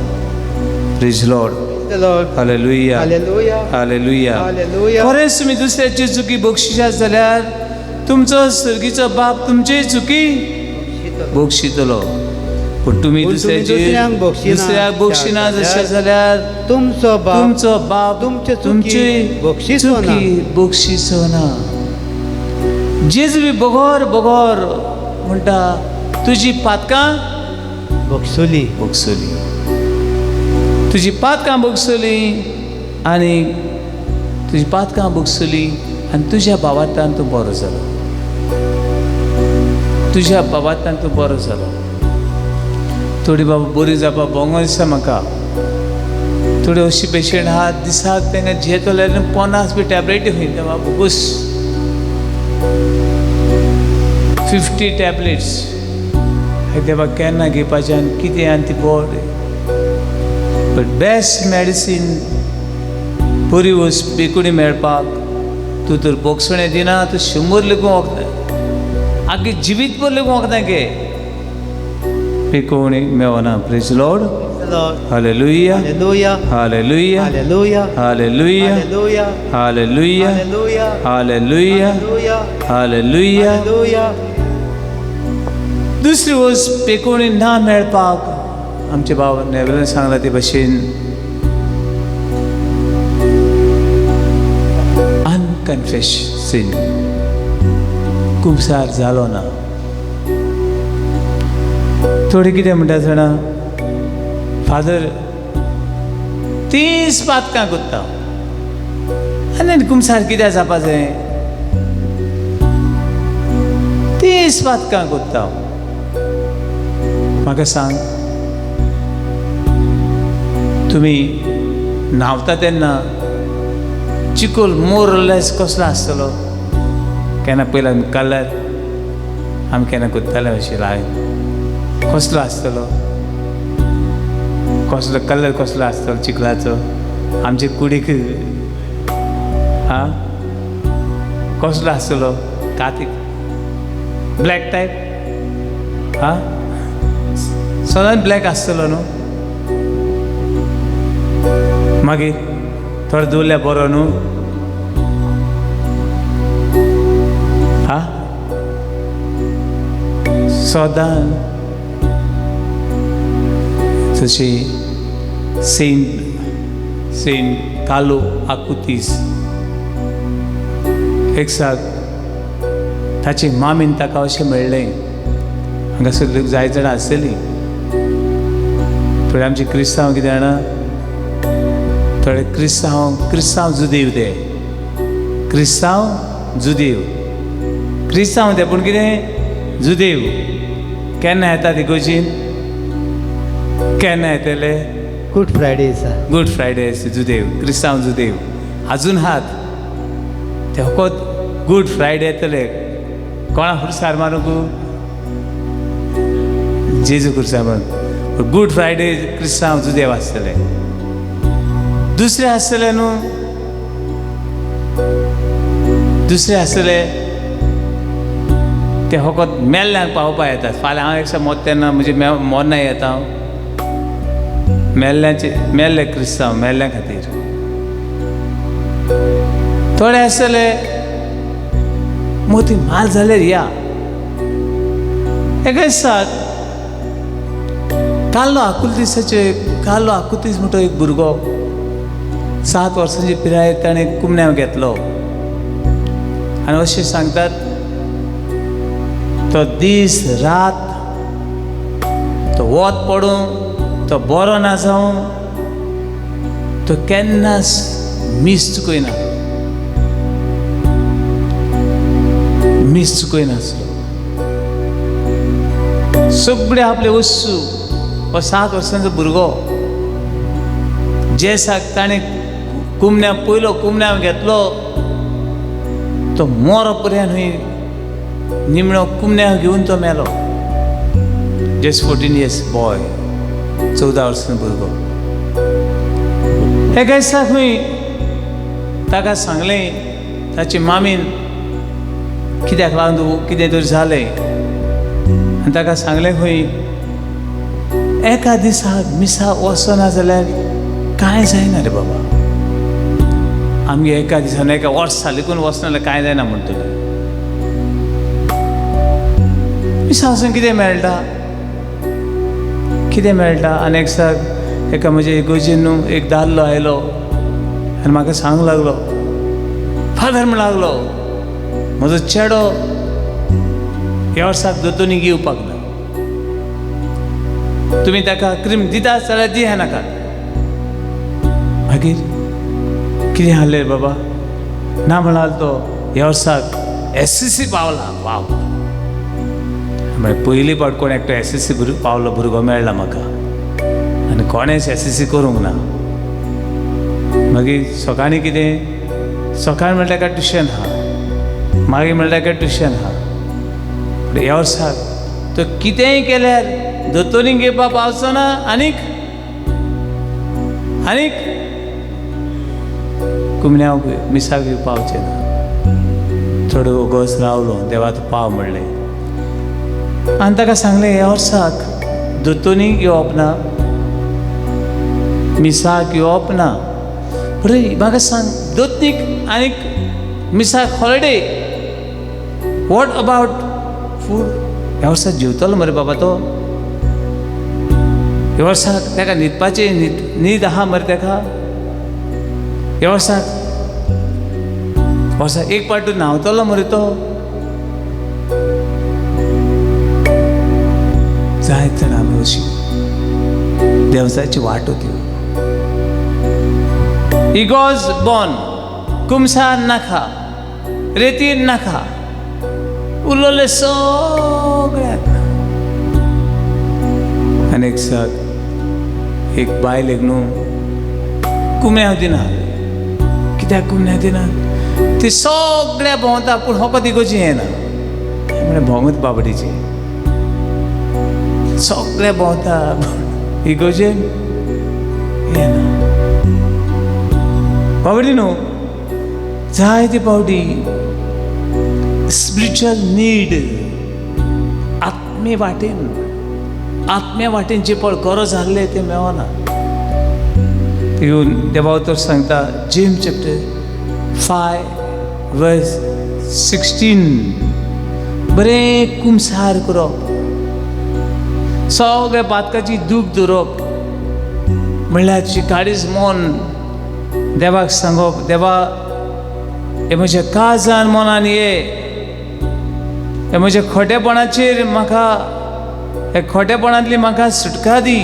Praise Lord. Hallelujah, hallelujah. खरेंच तुमी दुसऱ्याची चुकी बक्षिशात जाल्यार तुमचो सर्गीचो बाप तुमची चुकी बक्षितलो. पूण तुमी दुसऱ्याक बक्षिना जशें जाल्यार तुमचो तुमचो बाप तुमची चुकी बक्षिचो ना. जेजू बी बगोर बगोर म्हणटा तुजी पातकां बक्षुली, बक्षुली, तुजी पातकां बक्षुली आनी तुजी पातकां बक्षुली आनी तुज्या बाबांतान तूं बरो जालो, तुज्या बाबांतान तूं बरो जालो. थोडी बाबा बरी जावपा भोंगो दिसता म्हाका. थोडी अशी पेशंट आहा दिसाक तांकां झेतले 50 बी टॅबलेटी खंय बाबा बोगूस 50 टॅबलेट्स देवा केन्ना घेवपाचें आनी कितें आनी ती बरी. बट बेस्ट मेडिसीन बरी वस्त बेकुणी मेळपाक तूं तर बोगसणें दिना, तूं 100 लेगून वखदां आगे जिवीत भर लेगून वखदां घे, पिकोवणी मेवना. Praise Lord. Hallelujah, hallelujah, hallelujah, hallelujah, hallelujah, hallelujah, hallelujah, hallelujah, hallelujah. दुसरी वस्त पेकोवणी ना मेळपाक आमचे बाबा नेवरेन सांगला ते भशेन अनकन्फेस सीन, कुमसार जालो ना. थोडे कितें म्हणटा जाणा, फादर 30 पातकां कोत्ता आनी कुमसार कित्याक जावपा जाय? 30 पातकां कोत्ता. म्हाका सांग, तुमी न्हांवता तेन्ना चिकोल मोर लेस कसलो आसतलो? केन्ना पयला कलर आमी केन्ना कोत्ताले अशें लाय कसलो आसतलो, कसलो कलर कसलो आसतलो चिखलाचो आमचे कुडीक? आं कसलो आसतलो? कातीक ब्लॅक टायप? आं सदांच ब्लॅक आसतलो न्हू. मागीर थोडो दवरल्यार बरो न्हू. हा सदां जशी सेंट सेंट कार्लो आकुतीस एक साक ताची मामीन ताका अशें म्हणलें, हांगासर जाय जाणां आसतलीं थोडे आमचे क्रिस्तांव कितें जाणा, थोडे क्रिस्तांव क्रिस्तांव जुदेव, ते क्रिस्तांव जुदेव, क्रिस्तांव ते पूण कितें जुदेव. केन्ना येता इगोर्जीन? केन्ना येतले? गुड फ्रायडे दिसा. गुड फ्रायडे जुदेव, क्रिस्तांव जुदेव अजून हात ते फकत गुड फ्रायडे येतले. कोणा खुर्सार मारूंक? जेजू खुर्सार मारूंक. गुड फ्रायडे क्रिस्तांव जुदेव आसतले. दुसरे आसतले न्हू, दुसरे आसतले ते फकत मेल्ल्यांक पावपा येतात. फाल्यां हांव एकसा मोत तेन्ना म्हजे मोन्ना येता हांव मेल्ल्याचे, मेल्ले क्रिस्तांव मेल्ल्या खातीर. थोडे आसतले मोती माल जाल्यार या. एका दिसाक कार्लो आकुतीसाचे, कार्लो आकुतीस म्हणटो एक भुरगो 7 वर्सांची पिरायेर ताणें कुमन्यांव घेतलो आनी अशें सांगतात तो दीस रात तो वत पडूं, तो बरो ना जावं, तो केन्नाच मीस चुकयना, मीस चुकयनासलो. सगळे आपले वस्तू हो 7 वर्सांचो भुरगो जे साक ताणें कुमन्या पयलो कुमन्यांव घेतलो तो मोरो पर्यंत न्हय निमणो कुमन्यांव घेवन तो मेलो. जस्ट 14 इयर्स बॉय, 14 वर्सांचो भुरगो. एका दिसा खंय ताका सांगलें ताची मामीन, कित्याक लागून तूं कितें तरी जालें, आनी ताका सांगलें खंय एका दिसा मिसा वचना जाल्यार कांय जायना रे बाबा, आमगे एका दिसान एका वर्सा लेगून वचना जाल्यार कांय जायना म्हणटलें. मिसा वचून कितें मेळटा, कितें मेळटा? आनी एक दिसाक एका म्हजे इगोर्जीन न्हू एक दादलो आयलो आनी म्हाका सांगूंक लागलो, फादर म्हण लागलो, म्हजो चेडो ह्या वर्साक दोतोनीक येवपाक ना, तुमी ताका क्रीम दिता जाल्यार दिया नाका. मागीर कितें आहलें बाबा? ना म्हणाल तो ह्या वर्साक एस एस सी पावला. वाव, म्हळ्यार पयली फावट कोण एकटो एस एस सी पावलो भुरगो मेळ्ळा म्हाका, आनी कोणेंच एस एस सी करूंक ना. मागीर सकाळीं कितें, सकाळीं म्हणल्यार ताका ट्युशन आहा, मागीर म्हणल्यार ताका ट्युशन आहा. पूण ह्या वर्साक तो कितेंय केल्यार दोतोरींक घेवपाक पावचो ना, आनीक आनीक कुमन्यांव मिसाक येवपाक पावचें ना. थोडो वोगोच रावलो, देवा तूं पाव म्हणलें आनी ताका सांगलें ह्या वर्साक दोतोनीक येवप ना, मिसाक येवप ना. बरें म्हाका सांग, दोतनीक आनीक मिसाक हॉलिडे, what about food? ह्या वर्साक जेवतलो मरे बाबा तो, ह्या वर्साक ताका न्हिदपाचें न्हीद आहा मरे ताका, ह्या वर्साक वर्साक एक पावट न्हांवतलो मरे तो. जायत जाणां आमी अशी देवचाची वाट होती. इगोज बॉन कुमसार नाका, रेतीर नाका, उलोवले सगळ्याक. आनी एक साक एक बायल एक न्हू कुमण्यांव दिना, कित्याक कुमण्यांव दिना? ती सगळ्या भोंवता पूण फकत इगोजी येना. म्हळ्यार भोंवत बाबडीची सगळे भोंवता इगोजेन येना बाबडी न्हू. जायते फावटी स्पिरिच्युअल नीड, आत्मे वाटेन, आत्म्या वाटेन जे पळ गरज आहले तें मेळना. येवन देवा उतर सांगता, James chapter 5 verse 16, बरें कुमसार करप, सगळ्या पातकाची दूख दवरप म्हणल्यार काडीच मन देवाक सांगप, देवा हे म्हज्या काळजान मनान ये, हे म्हज्या खोटेपणाचेर म्हाका, हे खोटेपणांतली म्हाका सुटका दी.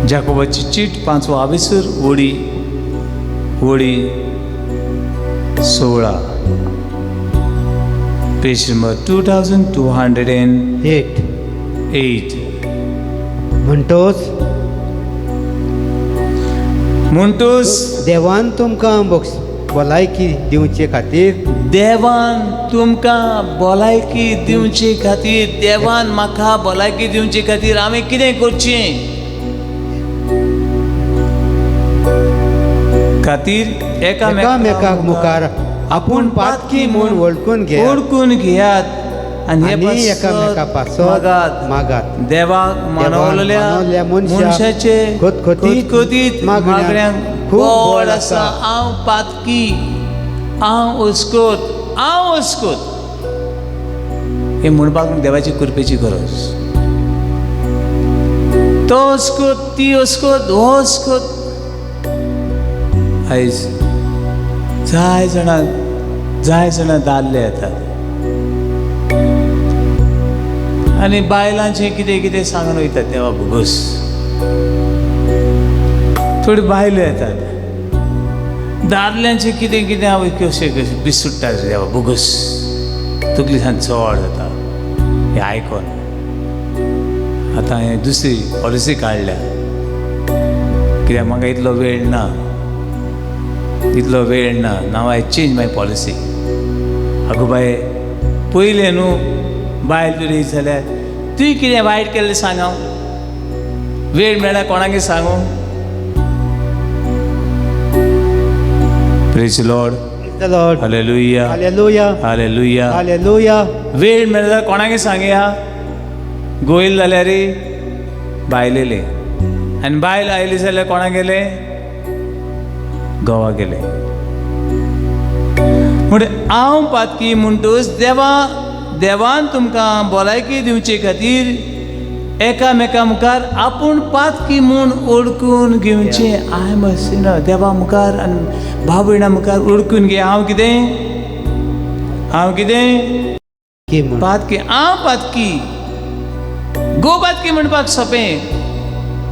जाकोबाची चीट 5 आवेसर वडी वडी 16, पेज नंबर 2208. 8. म्हणटोच म्हणटोच देवान तुमकां भलायकी दिवचे खातीर, देवान तुमकां भलायकी दिवचे खातीर, देवान म्हाका भलायकी दिवचे खातीर हांवें कितें करचें खातीर एकामेकाक मुखार आपूण पातकी म्हूण वळखून घेयात, वळखून घेयात आनी एकामेका पासत मागात. देवाक मानवलेल्या मनशाचे खतखतीत मागण्यांक खूब बळ आसा. हांव पातकी, हांव अस्कोत, हांव अस्कोत हें म्हणपाक देवाची कृपेची गरज. तो अस्कोत, ती अस्कोत, हो अस्कोत. आयज जाय जाणां, जाय जाणां दादले येतात आनी बायलांचें कितें कितें सांगून वयतात देवा भोगोस. थोडी बायलो येतात, दादल्यांचें कितें कितें हांव कशें कशें बिसुट्टा देवा भोगोस, तकली सान चड जाता हें आयकोन. आतां हांवें दुसरी पॉलिसी काडल्या, कित्याक म्हाका इतलो वेळ ना, इतलो वेळ ना. Now I change my policy. आगो बाये, पयलें न्हू बायल तुजी जाल्यार तुवें कितें वायट केल्लें सांग, हांव वेळ मेळ्ळ्यार कोणाकय सांगू. Praise Lord. Hallelujah. Hallelujah. Hallelujah. Hallelujah. वेळ मेळ्ळ्यार कोणाकय सांगया. गोयल जाल्यार बायलेले, आनी बायल आयली जाल्यार कोणा गेले, गोवा गेले. म्हणजे हांव पातकी म्हणटूच देवा, देवान तुमकां भलायकी दिवचे खातीर एकामेका मुखार आपूण पातकी म्हूण वळखून घेवचें. I am a sinner. देवा मुखार आनी भाव भयणा मुखार वळखून घे, हांव कितें, हांव कितें पातकी, हांव पातकी. गो पातकी म्हणपाक सोंपें,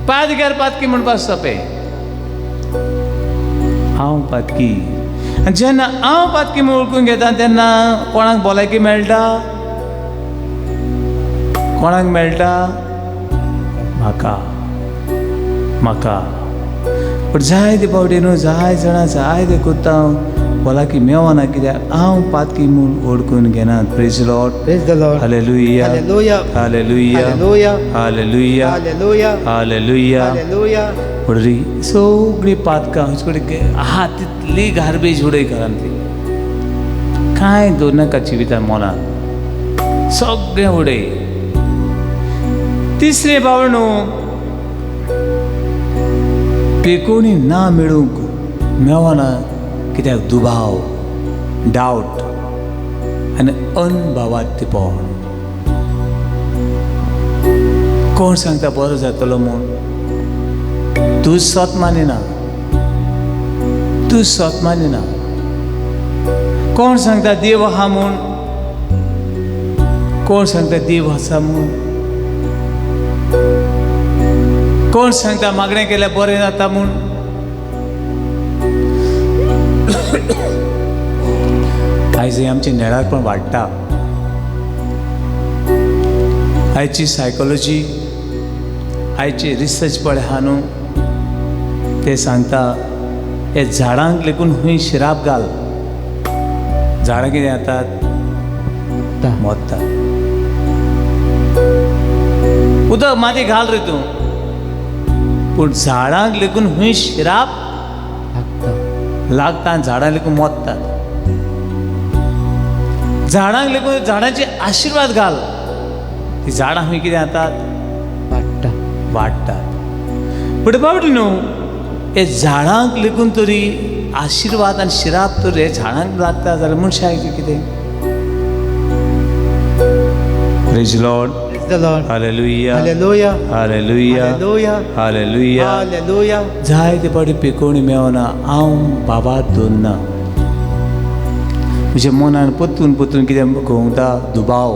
पातक्यार पातकी म्हणपाक सोंपें. हांव पातकी. आनी जेन्ना हांव पातकी म्हूण वळखून घेता तेन्ना कोणाक भलायकी मेळटा, कोणाक मेळटा? म्हाका, म्हाका. पूण जायते फावटी न्हू, जाय जाणां जाय ते करता हांव, भलायकी मेवना कित्याक हांव पातकी म्हूण वळखून घेना. Praise Lord. Praise the Lord. Hallelujah. Hallelujah. Hallelujah. Hallelujah. Hallelujah. Hallelujah. Hallelujah. Hallelujah. म्हणटरी सगळीं पातकां आहा तितली गार्बेज उडय घरांतली, कांय दवरनाका जिवितान मनान, सगळें उडय. तिसरें पावल न्हू, पेकोणी ना मेळूंक मेवना कित्याक दुबाव, डावट आनी अनभावार्थीपण. कोण सांगता बरो जातलो म्हूण? तूं सत मानिना, तूं सत मानिना. कोण सांगता देव आहा म्हूण? कोण सांगता देव आसा म्हूण? कोण सांगता मागणें केल्यार बरें जाता म्हूण? आयज हें आमचें नेणारपण वाडटा. आयची सायकोलॉजी, आयची रिसर्च पळय आहा न्हू, ते सांगता हे झाडांक लेगून खंय शिराप घाल, झाडां कितें जातात, मोत्ता. उदक माती घाल रे तूं, पूण झाडांक लेगून खंय शिराप लागता, झाडां लेगून मोत्तात. झाडांक लेगून झाडांची आशिर्वाद घाल, ती झाडां खंय कितें जातात, वाडटा वाडटात. पूण बाबडी न्हू, हे झाडांक लेगून तरी आशिर्वाद आनी शिराप तर हे झाडांक लागता जाल्यार मनशाक कितें? Praise Lord. Praise the Lord. Hallelujah. Hallelujah. Hallelujah. Hallelujah. Hallelujah. Hallelujah. जायते फावटी पिकोवणी मेवना, हांव बाबा दवरना, म्हज्या मनान परतून परतून कितें घुंवता, दुबाव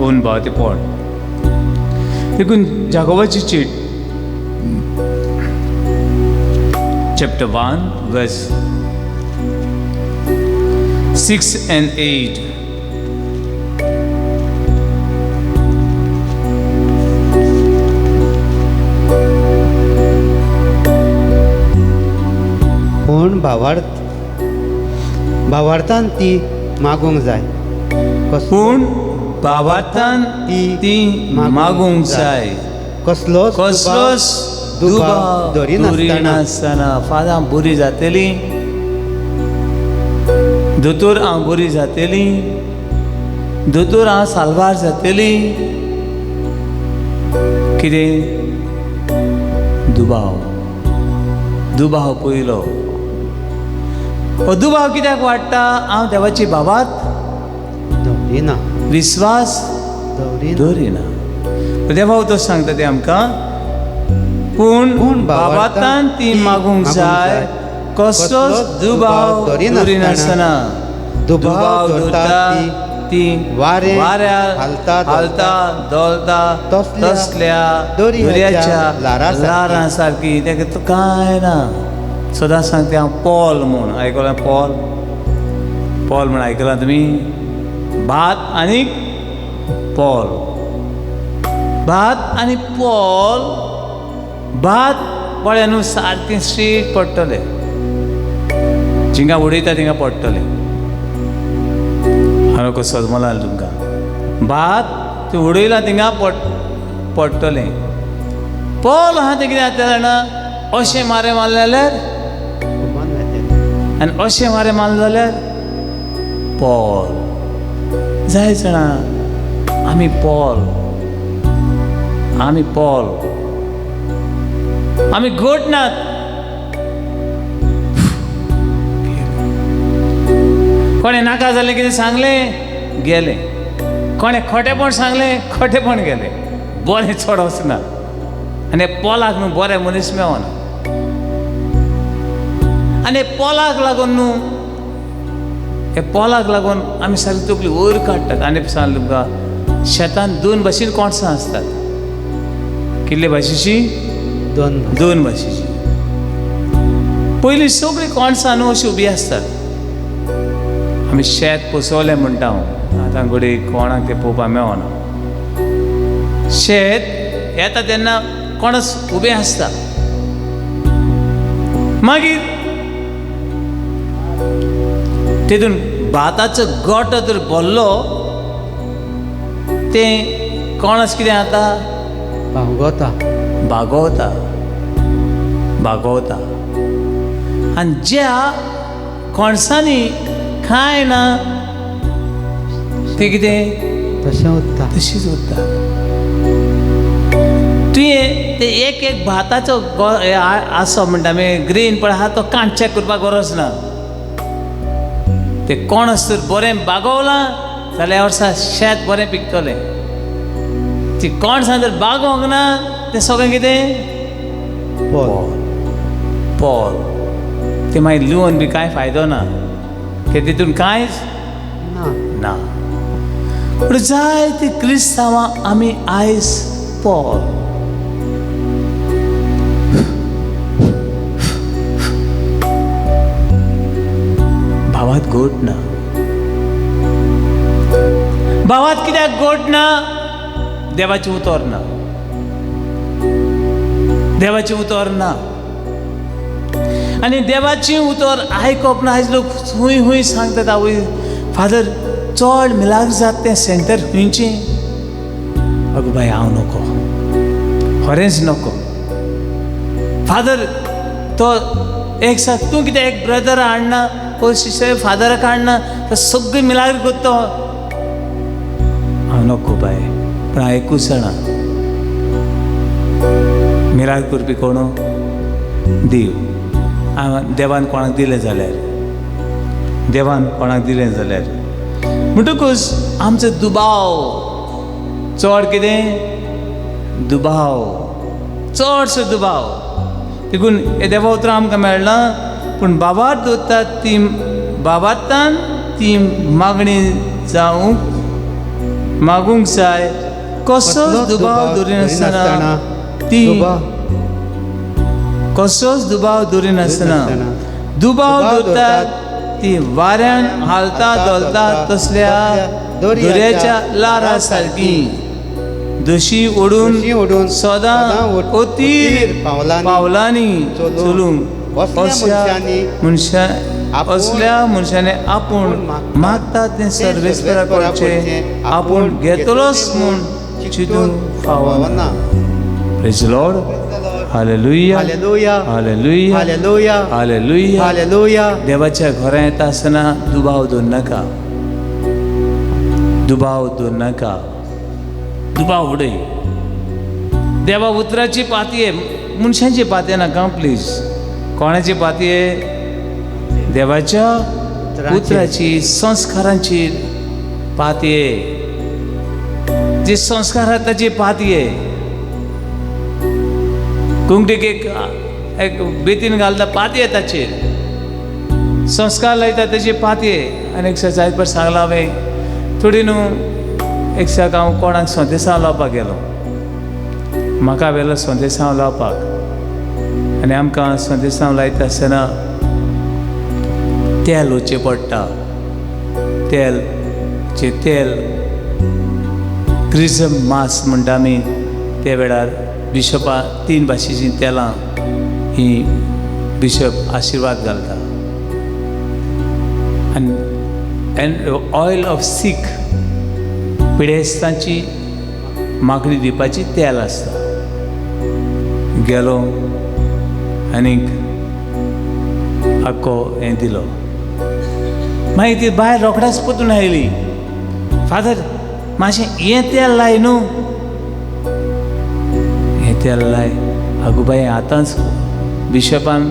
ओन भाव ते पोट. देखून जाकोबाची चीट चॅप्टर 1 verse 6 and 8. पूण भावार्थान ती मागूंक जाय, पूण भावार्थान ती मागूंक जाय, कसलोच कसलोच दुबाव दवरिनासतना. फादर हांव बरी जातली, दोतोर हांव बरी जातली, दोतोर हांव साल्वार जातली, कितें दुबाव, दुबाव पयलो. हो दुबाव कित्याक वाडटा? हांव देवाची बाबात दवरिना, विस्वास दवरिना. देवा तो सांगता ते आमकां, पूण बाबातान ती मागूंक जाय, कसलोच दुबाव दवरिनासतना. दुबाव दवरता ती वाऱ्यार हालता धोलता तसल्या दर्याच्या ल्हारां सारकी. तेका कांय ना. सदां सांगता हांव पॉल म्हूण आयकलां, पॉल पॉल म्हूण आयकलां तुमी? भात आनी पॉल, भात आनी पॉल, भात पळय न्हू सारकें स्ट्रेट पडटलें, जिंगा उडयता थिंगा पडटलें. हांवें कसो सजमला तुमकां, भात तें उडयलां थिंगा पडटलें. पॉल आहा तें कितें जाता जाणा, अशें मारें मारलें जाल्यार आनी अशें मारें मारलें जाल्यार पॉल. जाय जाणा, आमी पॉल, आमी पॉल, आमी घट नात. कोणें नाका जालें कितें सांगलें गेलें, कोणें खोटेपण सांगलें खोटेपण गेलें, बरें चड वचना. आनी पोलाक न्हू बरें मनीस मेवना. आनी पोलाक लागून न्हू, हे पोलाक लागून आमी सारकी तकली वयर काडटात. आनी सांगलें तुमकां, शेतान दोन भाशेन कोणसां आसतात. कितले भाशेची? दोन भाशेची. पयलीं सगळीं कोणसां न्हू अशी उबी आसतात. आमी शेत पोसवलें म्हणटा हांव, आतां घडये कोणाक तें पळोवपाक मेळना. शेत येता तेन्ना कोणच उबें आसता, मागीर तितून भाताचो गोटो तर भरलो, तें कोणच कितें जाता, बागवता बागवता बागवता. आनी ज्या कोणसांनी कांय ना तें कितें तशें उरता, तशीच उरता. तुवें ते एक एक भाताचो आसो म्हणटा आमी ग्रीन पळय आहा तो कांट चॅक करपाक गरज ना. ते कोणस तर बरें बागवलां जाल्यार वर्सा शेत बरें पिकतलें. ती कोणसां जर बागोवंक ना तें सगळें कितें पॉल पॉल. तें मागीर लुवन बी कांय फायदो ना, ते तितून कांयच ना. पूण जायते क्रिस्तांवां आमी आयज पॉल. भावात गोट ना. भावात कित्याक गोट ना? देवाचें उतर ना, देवाचें उतर ना. आनी देवाचें उतर आयकप ना. आयज लोक हूंय हूंय सांगतात, आवय फादर चड मिलाग्र जाता तें सेंटर खंयचें? अगो बाय हांव नको, खरेंच नको. फादर तो एक साथ तूं कितें एक ब्रदर हाडना, कोण सिस्टर फादराक हाडना, तो सगळीं मिलाग्र करता. हांव नको बाय, पूण हांव एकूच जाणा, मिराक करपी कोण? देव. हांव देवान कोणाक दिलें जाल्यार, देवान कोणाक दिलें जाल्यार. म्हणटकूच आमचो दुबाव चड, कितें दुबाव, चडसो दुबाव. देखून हे देवा उतरां आमकां मेळना, पूण बाबार दवरतात ती बाबातान ती मागणी जावंक मागूंक जाय, कसोच दुबाव दवरिनासतना ती, कसोच दुबाव दवरिनासतना. दुबाव दवरतात ती वाऱ्यान हालता धोलता तसल्या दर्याच्या ल्हारां सारकी, दशी ओडून सदां अतीर पावलांनी चलूंक. असल्या मनशांनी आपूण मागता तें सर्वेस्परा कडचें आपूण घेतलोच म्हूण चिंतूंक फावना. Praise the Lord. Hallelujah. Hallelujah. Hallelujah. Hallelujah. Hallelujah. Hallelujah. देवाच्या घरां येता आसतना दुबाव दवरनाका, दुबाव दवरनाका, दुबाव उडय. देवा उतराची पातये, मनशांची पातये नाका प्लीज. कोणाची पातये? देवाच्या उतराची, संस्कारांची पातये. जे संस्कार आहा ताची पातये. कुंकटीक एक एक बेतीन घालता, पातये ताचेर. संस्कार लायता ताची पातये. आनी एक जायत पर सांगलां हांवें, थोडी न्हू एक दिसाक हांव कोणाक संदेसांव लावपाक गेलो, म्हाका व्हेलो संदेसांव लावपाक. आनी आमकां संदेसांव लायता आसतना तेल वचचें पडटा. तेल जें तेल क्रिजम मास म्हणटा आमी, त्या वेळार बिशपा 3 भाशेचीं तेलां ही बिशप आशिर्वाद घालता. आनी एन्ड ऑयल ऑफ सीख, पिडेस्तांची मागणी दिवपाची तेल आसता. गेलो आनीक आक्को हें दिलो. मागीर ती बायल रोखडेच परतून आयली, फादर मातशें हें तेल लाय न्हू, हें तेल लाय. आगो बाय, आतांच बिशपान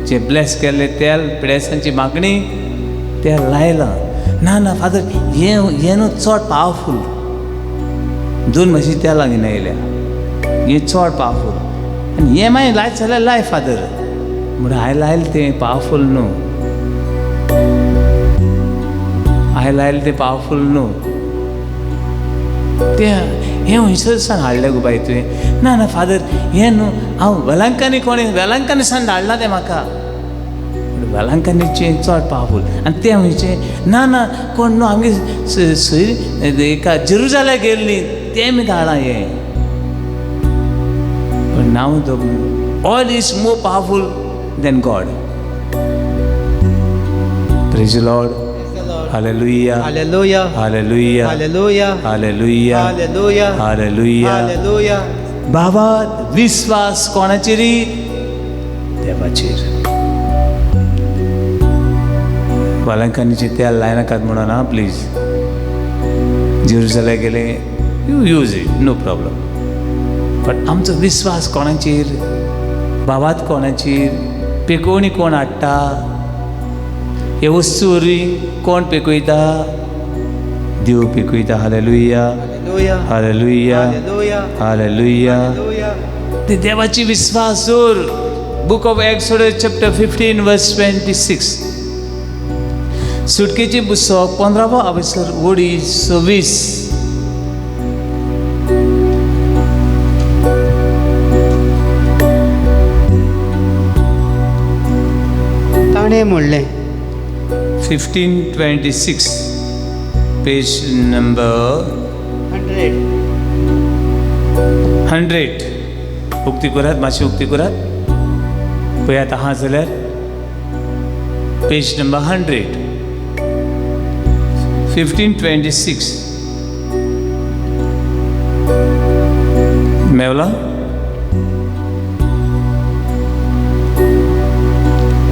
जें ब्लेस केल्लें तेल, पिडेस्तांची मागणी तेल लायलां. ना ना फादर, हें हें न्हू चड पावरफूल. 2 म्हशी तेलां घेवन आयल्या, हें चड पावरफूल. आनी हें मागीर लायत जाल्यार लाय फादर. म्हणून हांवें लायलें तें पावरफूल न्हू, हांवें लायलें तें पावरफूल न्हू. तें हें खंयसर सान हाडलें गो बाय तुवें? ना ना फादर, हें न्हू, हांव वेलांकानी, कोणें वेलांकानी सान धाडलां तें म्हाका. वेलांकानीचें चड पावरफूल. आनी तें खंयचें? ना ना कोण न्हू, आमगे सय एका जेरुजाल्या गेल्ली तें मी धाडलां हें. But now the oil is more powerful than God. Praise the Lord. Hallelujah. Hallelujah. Hallelujah. Hallelujah. Hallelujah. Hallelujah. Hallelujah. Hallelujah. बाबा विश्वास कोणाचेर? देवाचेर. वालांकानीचें तेल लायनाकात म्हणून हा प्लीज. जेरुजाल्या गेले, you use it, no problem. But आमचो विस्वास कोणाचेर? बाबात कोणाचेर? पेकोवणी कोण हाडटा? हे वस्तू वरवीं कोण पेकयता? देव पेकयता. हालेलुया. हालेलुया. हालेलुया. ते देवाची विस्वास दवर. Book of Exodus chapter 15 verse 26. सुटकेची पुस्तक 15वो अवसर वडी 26. ताणें म्हणलें, 1526 पेज नंबर 100. उक्ती करात, मातशी उक्ती करात, पळयात आहा जाल्यार पेज नंबर 100, 1526 मेवला?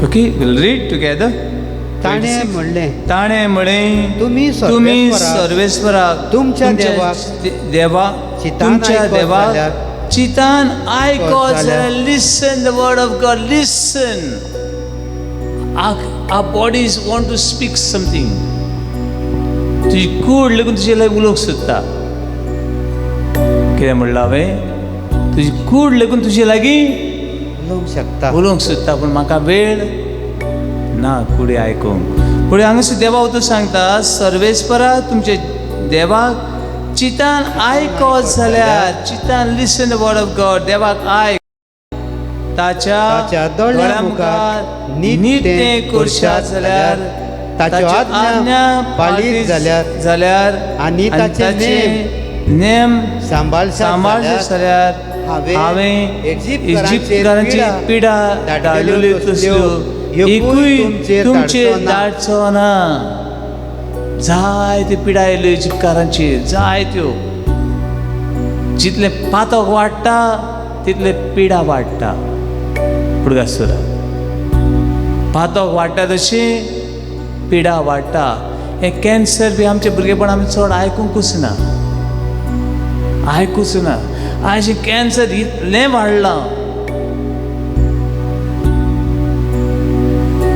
Okay, we'll read together. ताणें म्हणलें, ताणें म्हळें, तुमी तुमी सर्वेस्पराक, सर्वेस्पराक, तुमच्या देवाक, देवा, चितान तुमच्या आयकत देवाक जाल्यार, चितान आयकत जाल्यार, जाल्यार, listen the word of God, listen. Our bodies want to speak something. तुजी कूड लेगून तुजे लागीं उलोवंक सोदता. कितें म्हणलां हांवें? तुजी कूड लेगून तुजे लागीं उलोवंक शकता. उलोवंक सोदता, पूण म्हाका वेळ ना कुडी आयकूंक. फुडें हांगासर देवा उतर सांगता, सर्वेस्परा तुमचे देवाक चितान आयकत जाल्यार, चितान, listen the word of God, देवाक आयक, ताच्या ताच्या दोळ्यां मुखार नित्य करशात जाल्यार, ताच्यो आज्ञा पाळीत जाल्यार, जाल्यार आनी ताचे नेम सांबाळशात सांबाळचे जाल्यार, जाल्यार, हांवें हांवें इजिप्तकारांचेर इजिप्तकारांची पिडा धाडलेल्यो धाडलेल्यो तसल्यो एकूय एकूय तुमचेर तुमचेर धाडचो ना. धाडचो ना. जायत्यो पिडा आयल्यो इजिप्तकारांचेर, जायत्यो. जितलें पातक वाडटा तितलें पिडा वाडटा. पुडगासुरा पातक वाडटा तशी पिडा वाडटा. हें कॅन्सर बी आमच्या भुरगेपण आमी चड आयकुंकूच ना, आयकूच ना. आयज कॅन्सर इतलें वाडलां,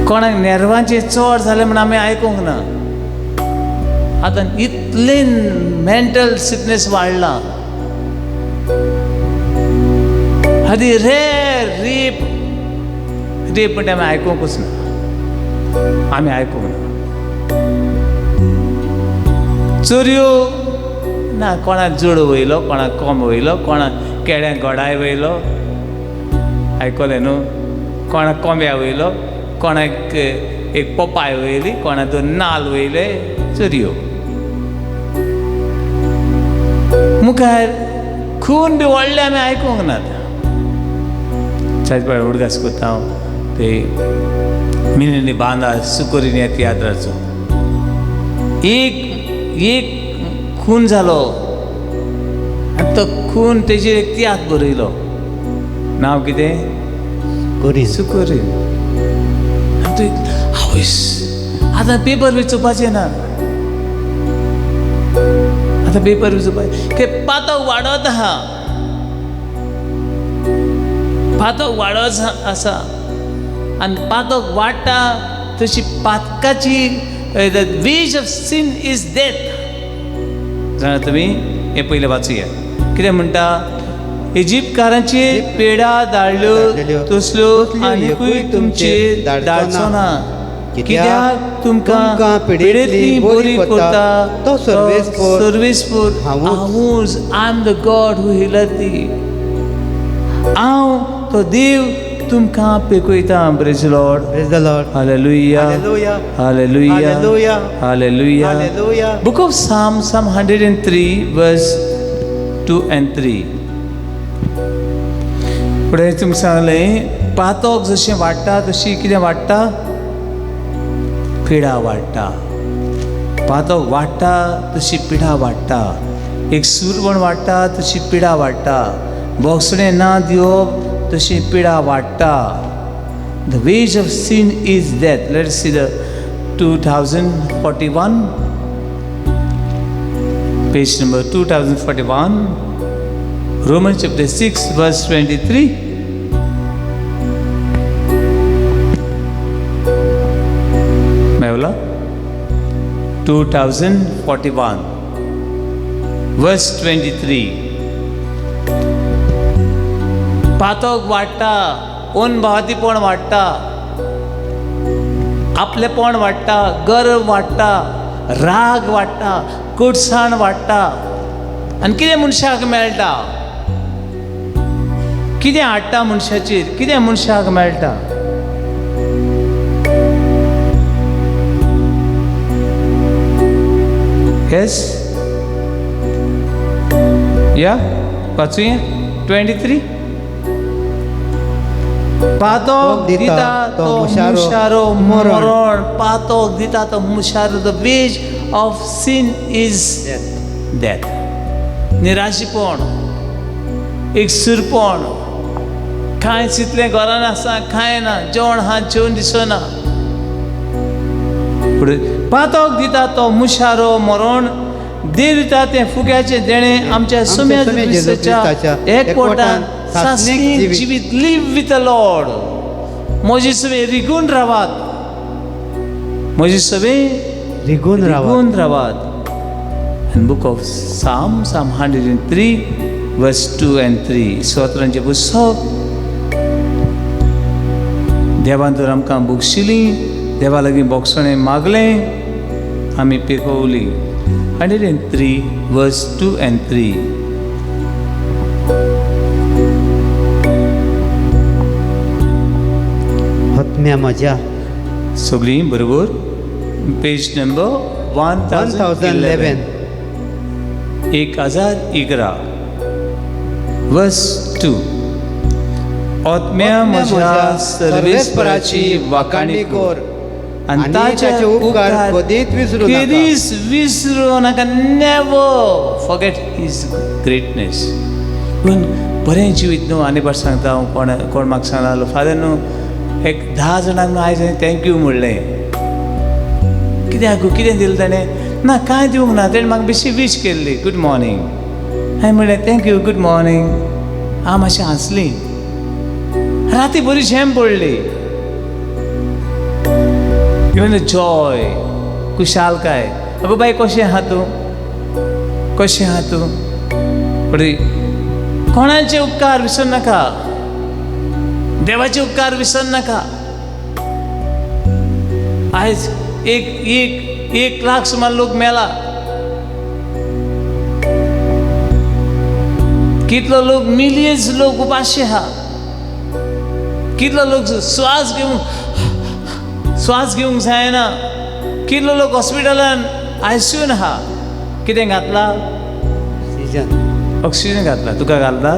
कोणाक नेर्वांचें चड जालें म्हण आमी आयकूंक ना. आतां इतलें मेंटल सिकनेस वाडलां. आदी रेर रेप, रेप म्हणटा आमी आयकुंकूच ना, आमी आयकूंक ना. चोरयो ना, कोणाक जोड वयलो, कोणाक कोंब वयलो, कोणाक केळ्यांक गोडाय वयलो, आयकलें न्हू, कोणाक कोंब्या वयलो, कोणाक एक पोपाय वयली, कोणाक दोन नाल वयले, चोरयो. मुखार खून बी व्हडले आमी आयकूंक नात. चार उडगास करता हांव ते मिनी बांदा सुकोरीन ह्या तियात्राचो. एक एक खून जालो आनी तो खून तेजेर एक तियात्र बरयलो. नांव कितें? कोरीन. सुकोरीन. आनी तो आवयस, आतां पेपर बी चोवपाचें ना, आतां पेपर बी चोवपाचें. ते पातक वाडत आहा, पातक वाडत आसा आनी पातक वाडटा तशी पातकाची, the wage of sin is death. जाणा तुमी? हें पयलें वाचुया. कितें म्हणटा? इजिप्तकारांची पेडा धाडल्यो धाडलेल्यो तसल्यो तसल्यो आनिकूय एकूय तुमचेर तुमचेर धाडचो ना, कित्याक कित्याक तुमकां तुमकां पिडेंतली पिडेंतली बरी बरी करता करता तो सर्वेस्पर सर्वेस्पर हांवूच. हांवूच. I am the God who healeth thee. हांव तो देव तुमकां पेकयता. Praise Lord. Praise the Lord. Hallelujah. Hallelujah. Hallelujah. Hallelujah. Hallelujah. Hallelujah. Book of Psalm, Psalm 103, verse 2 and 3. फुडें तुमकां सांगलें, पातक जशें वाडटा तशी कितें वाडटा? पिडा वाडटा. पातक वाडटा तशी पिडा वाडटा. एक सुरवण वाडटा तशी पिडा वाडटा. बोगसणें ना दिवप तशी पिडा वाडटा. The wage of sin is death. Let's see the 2041, page number 2041, Romans chapter 6, verse 23. Mewla 2041 verse 23. पातक वाडटा, ओनभावातीपण वाडटा, आपलेपण वाडटा, गर्व वाडटा, राग वाडटा, कोडसाण वाडटा. आनी कितें मनशाक मेळटा? कितें हाडटा मनशाचेर? कितें मनशाक मेळटा? येस, या वाचुया 23. पातक दिता तो मुशारो मरण. पातक दिता तो मुशारो. The wage of sin is death. निराशीपण, एक सुरपण, कांय चिंतलें घरान आसा, कांय ना, जेवण आहा जेवण दिसना. पूण पातक दिता तो मुशारो मरण देव दिता तें फुग्याचें देणें आमच्या सुम्या क्रिस्ताच्या एकवटान सासणीक जिवीत. Live with the Lord. म्हजी सवे रिगून रावात, म्हजी सवे रिगून रावात. रिगून रावात. And book of Psalm, Psalm 103, verse 2 and 3. स्तोत्रांचें पुस्तक. देवान तर आमकां बक्षिली, देवा लागीं बोगसणें मागलें, आमी पिकोवली. 103 verse 2 and 3. आत्म्या म्हज्या. सगळीं बरोबर, page number one one thousand thousand eleven. Eleven. 1011 वर्स 2. आत्म्या म्हज्या सर्वेस्पराची वाखाणी कर आनी ताचे उपकार कदीच विसरू नाका. केदीच विसरू नाका. Never forget his greatness. पूण बरें जिवीत न्हू. आनी बरें सांगता हांव, कोण कोण म्हाका सांगलो, फादर न्हू, एक 10 जाणांक न्हू आयज हांवें thank you म्हणलें. कित्याक गो, कितें दिलें ताणें? ना, कांय दिवंक ना, तेणें म्हाका बेश्टी वीश केल्ली, गूड मॉर्निंग. हांवें म्हणलें thank you, good morning. हांव मातशें हांसली. राती बरी झेम पडली. इवन जॉय, खुशालकाय. अगो बाय, कशें आहा तूं, कशें आहा तूं? बरी. कोणाचे उपकार विसर नाका, देवाचे उपकार विसर नाका. आयज एक एक 1 लाख सुमार लोक मेला. कितलो लोक, मिलियन्स लोक उपाशी आहा. कितलो लोक श्वास घेवंक जायना. कितलो लोक हॉस्पिटलान आयसीयून आहा. कितें घातला? ऑक्सिजन. ऑक्सिजन घातला. तुका घातला?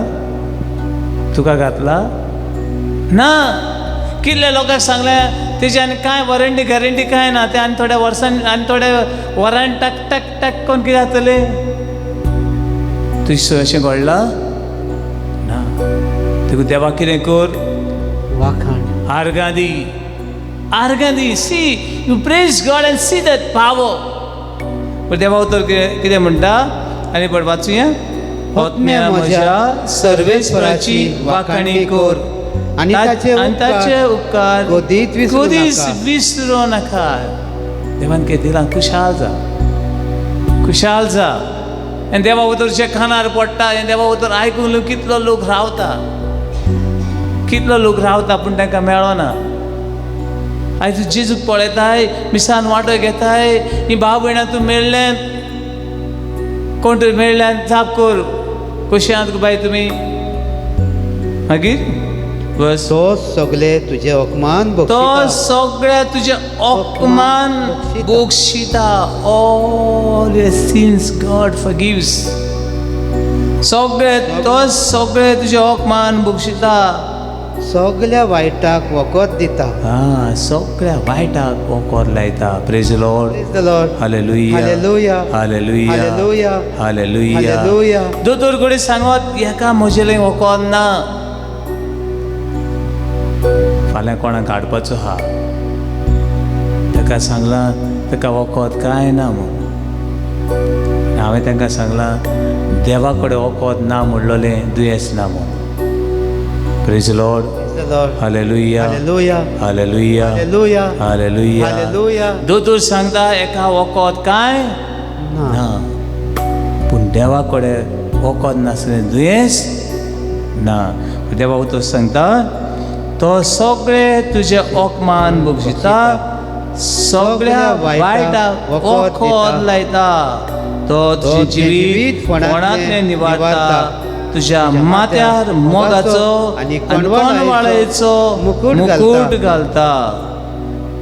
तुका घातला ना? कितल्या लोकांक सांगलें, तेजी आनी कांय वॉरंटी गॅरंटी कांय ना. ते आनी थोड्या वर्सांनी आनी थोड्या वरान टक टक टक करून कितें जातलें? तुजें अशें घडलां ना? तुका देवा कितें कर? वाखाण. आर्गां दी, आर्गां दी. See, you praise God and see that power. पूण देवा उतर कितें कितें म्हणटा आनी पण वाचुया. आत्म्या म्हज्या सर्वेस्पराची वाखाणी कर आनी ताचे आनी ताचे उपकार कदीच विसरू कदीच नाका. विसरू नाका. देवान कितें दिलां, खुशाल जा, खुशाल जा. आनी देवा उतरचे कानार पडटा आनी देवा उतर आयकूंक लोक कितलो लोक रावता, कितलो लोक रावता, पूण तांकां मेळना. आयज तूं जेजूक पळयताय, मिसान वांटो घेताय, ही भाव भयणां तूं मेळ्ळें, कोण तरी मेळ्ळ्यान जाप कर, कशें आहात गो बाय तुमी? मागीर बस. तो सगळे तुजे अपमान तो बक्षिता. सगळे तुजे अपमान बोगशिता. All your sins God forgives. सगळे, तो सगळे तुजे अपमान बक्षिता. सगळ्या वायटाक वखद दिता. हा, सगळ्या वायटाक वखद लायता. Praise Lord. Praise the Lord. Hallelujah. Hallelujah. Hallelujah. Hallelujah. Hallelujah. Hallelujah. दोतोर कडेन सांगत, हेका म्हजें लागीं वखद ना. फाल्यां कोणाक हाडपाचो आहा, ताका सांगलां, ताका वखद कांय ना म्हूण. हांवें तांकां सांगलां, देवा कडेन वखद ना म्हणलोलें दुयेंस ना म्हूण. Praise Lord. Praise the Lord. Hallelujah. Hallelujah. Hallelujah. Hallelujah. Hallelujah. Hallelujah. दोतोर सांगता, एका वखद कांय ना. ना, पूण देवा कडेन वखद नासलें दुयेंस ना. देवा उतर सांगता, तो सगळे तुजे अपमान बक्षिता, सगळ्या वायटाक वखद लायता. तो तुजें जिवीत फोंडांतलें निवारता, तुज्या माथ्यार मोगाचो आनी कणवाळेचो मुकूट घालता.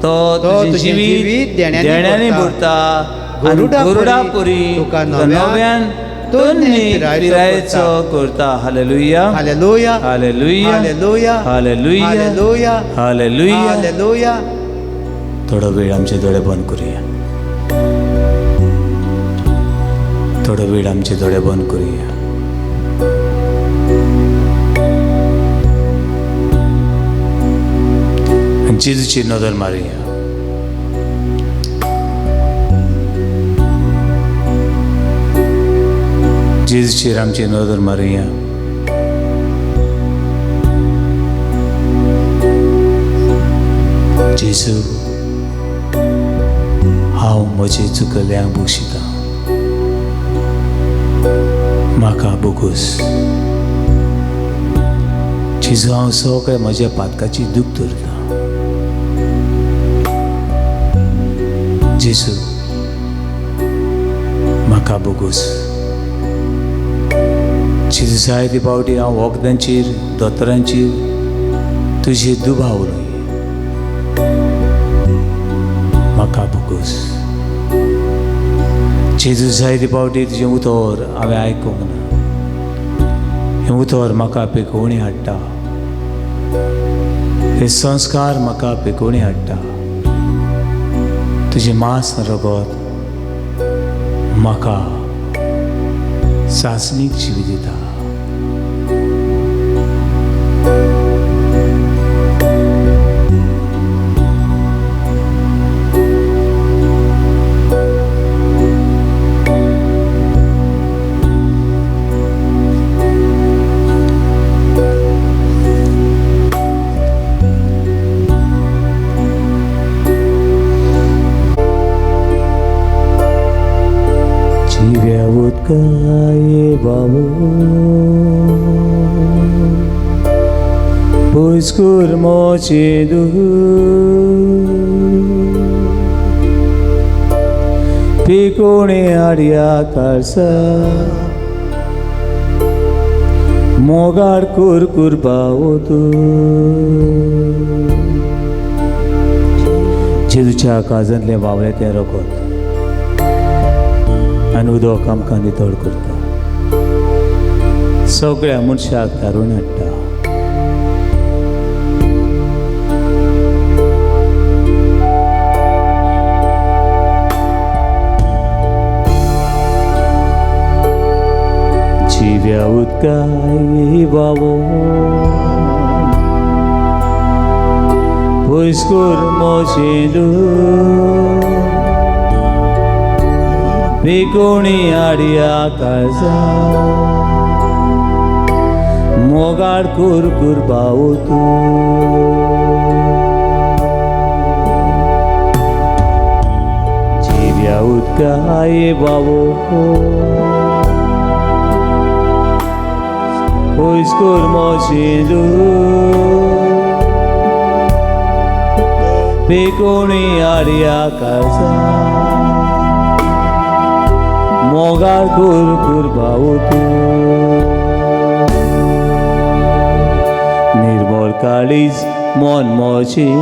तो तुजें जिवीत देण्यांनी भरता आनी गरुडा परी तुका नव्यान तन्नी पिरायेचो करता. Hallelujah. Hallelujah. Hallelujah. Hallelujah. Hallelujah. Hallelujah. Hallelujah. Hallelujah. थोडो वेळ आमचे दोळे बंद करूया. थोडो वेळ आमचे दोळे बंद करूया. आनी जेजूची नदर मारुया. जेजूचेर आमची नदर मारुया. जेजू, हांव म्हजे चुकल्यांक बक्षितां, म्हाका बोगोस. जेजू, हांव सगळें म्हज्या पातकाची दूख धरतां. जेजू, म्हाका बोगोस. जेजू, जायते फावटी हांव वखदांचेर दोतोरांचेर तुजेर दुबाव उलय, म्हाका बोगोस. जेजू, जायते फावटी तुजें उतर हांवें आयकूंक ना. हें उतर म्हाका पिकोवणी हाडटा, हे संस्कार म्हाका पिकोवणी हाडटा. तुजें मांस रगत म्हाका सासणीक जिवी दिता. उदकाये बाबू पयस कर म्हजें दूख, पिकोणी आडया काळसा मोगार कुर कुरबावो तूं. जेजूच्या काळजांतलें व्हांवलें तें रगत आनी उदक आमकां नितळ करता, सगळ्या मनशाक थारून हाडटा. जिव्या उदकाय व्हांवो पयस कर म्हजें दूख, पिकोणी आडया काळजा मोगाळ कुर कुरबावो तूं. जिव्या उदकाये व्हांवो पयस कर म्हजें दूख, पिकोणी आडया काळजा मोगाळ कुर कुरबावो तूं. निर्मळ काळीज मन म्हजें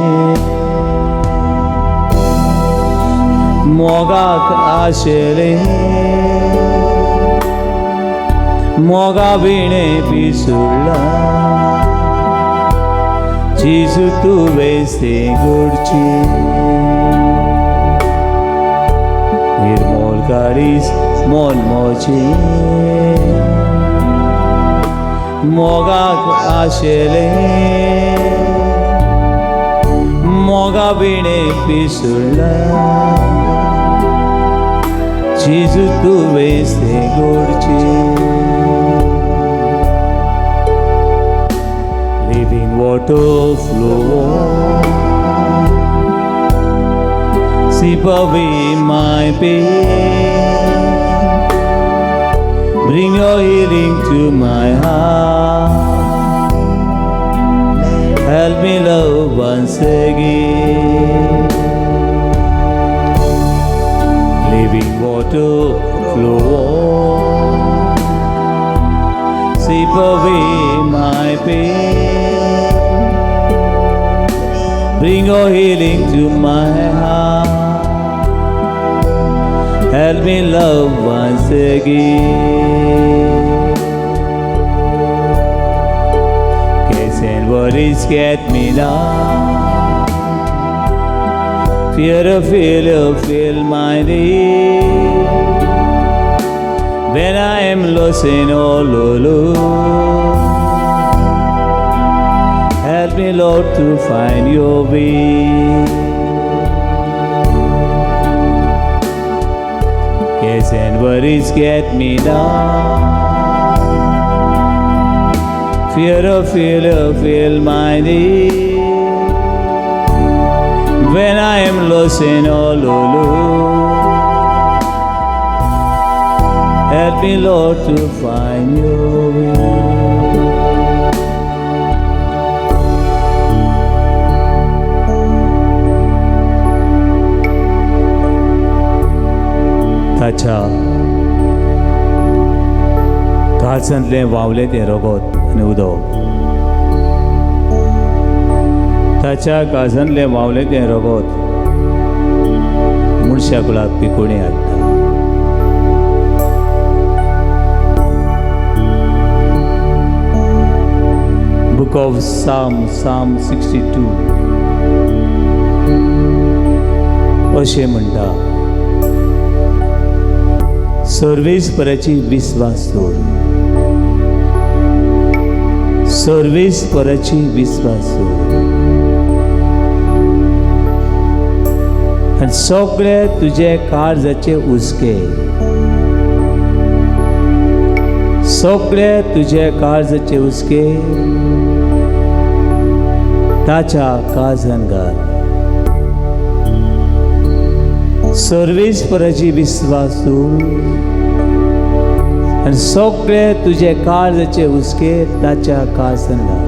मोगाक आशेलें, मोगा विणें पिसुडलां. जेजू तुवें तें घडचें. निर्मळ काळीज मन म्हजें मोगाक आशेलें, मोगा विणें पिसुडलां. जेजू तुवें तें घडचें. Living water flow, sweep away my pain, bring your healing to my heart, help me love once again. Living water flow, sweep away my pain, bring your healing to my heart, help me love once again. Cares and worries get me down, fear of failure fill my day. When I am lost and all alone, help me, Lord, to find your way. Cares Cares and worries get me down. Fear of failure fill my need. When I am lost and all alone, help me, Lord, to find your way. ताच्या काळजांतलें व्हांवलें तें रगत आनी उदक, ताच्या काळजांतलें व्हांवलें तें रगत मनशा कुळाक पिकोणी हाडटा. Book of Psalm, Psalm 62 अशें म्हणटा, सर्वेस्पराची विस्वास दवर, सर्वेस्पराची विस्वास दवर आनी सगळे तुजे काळजाचे हुस्के, सगळे तुजे काळजाचे हुस्के ताच्या काळजान घाल. सर्वेस्पराची विस्वास दवर आनी सगळे तुजे काळजाचे हुस्के ताच्या काळजान घाल.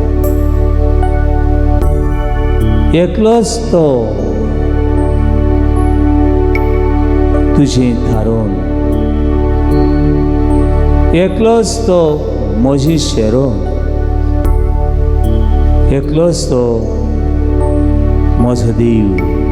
एकलोच तो तुजें थारोवन, एकलोच तो म्हजी शेरोवन, एकलोच तो म्हजो देव.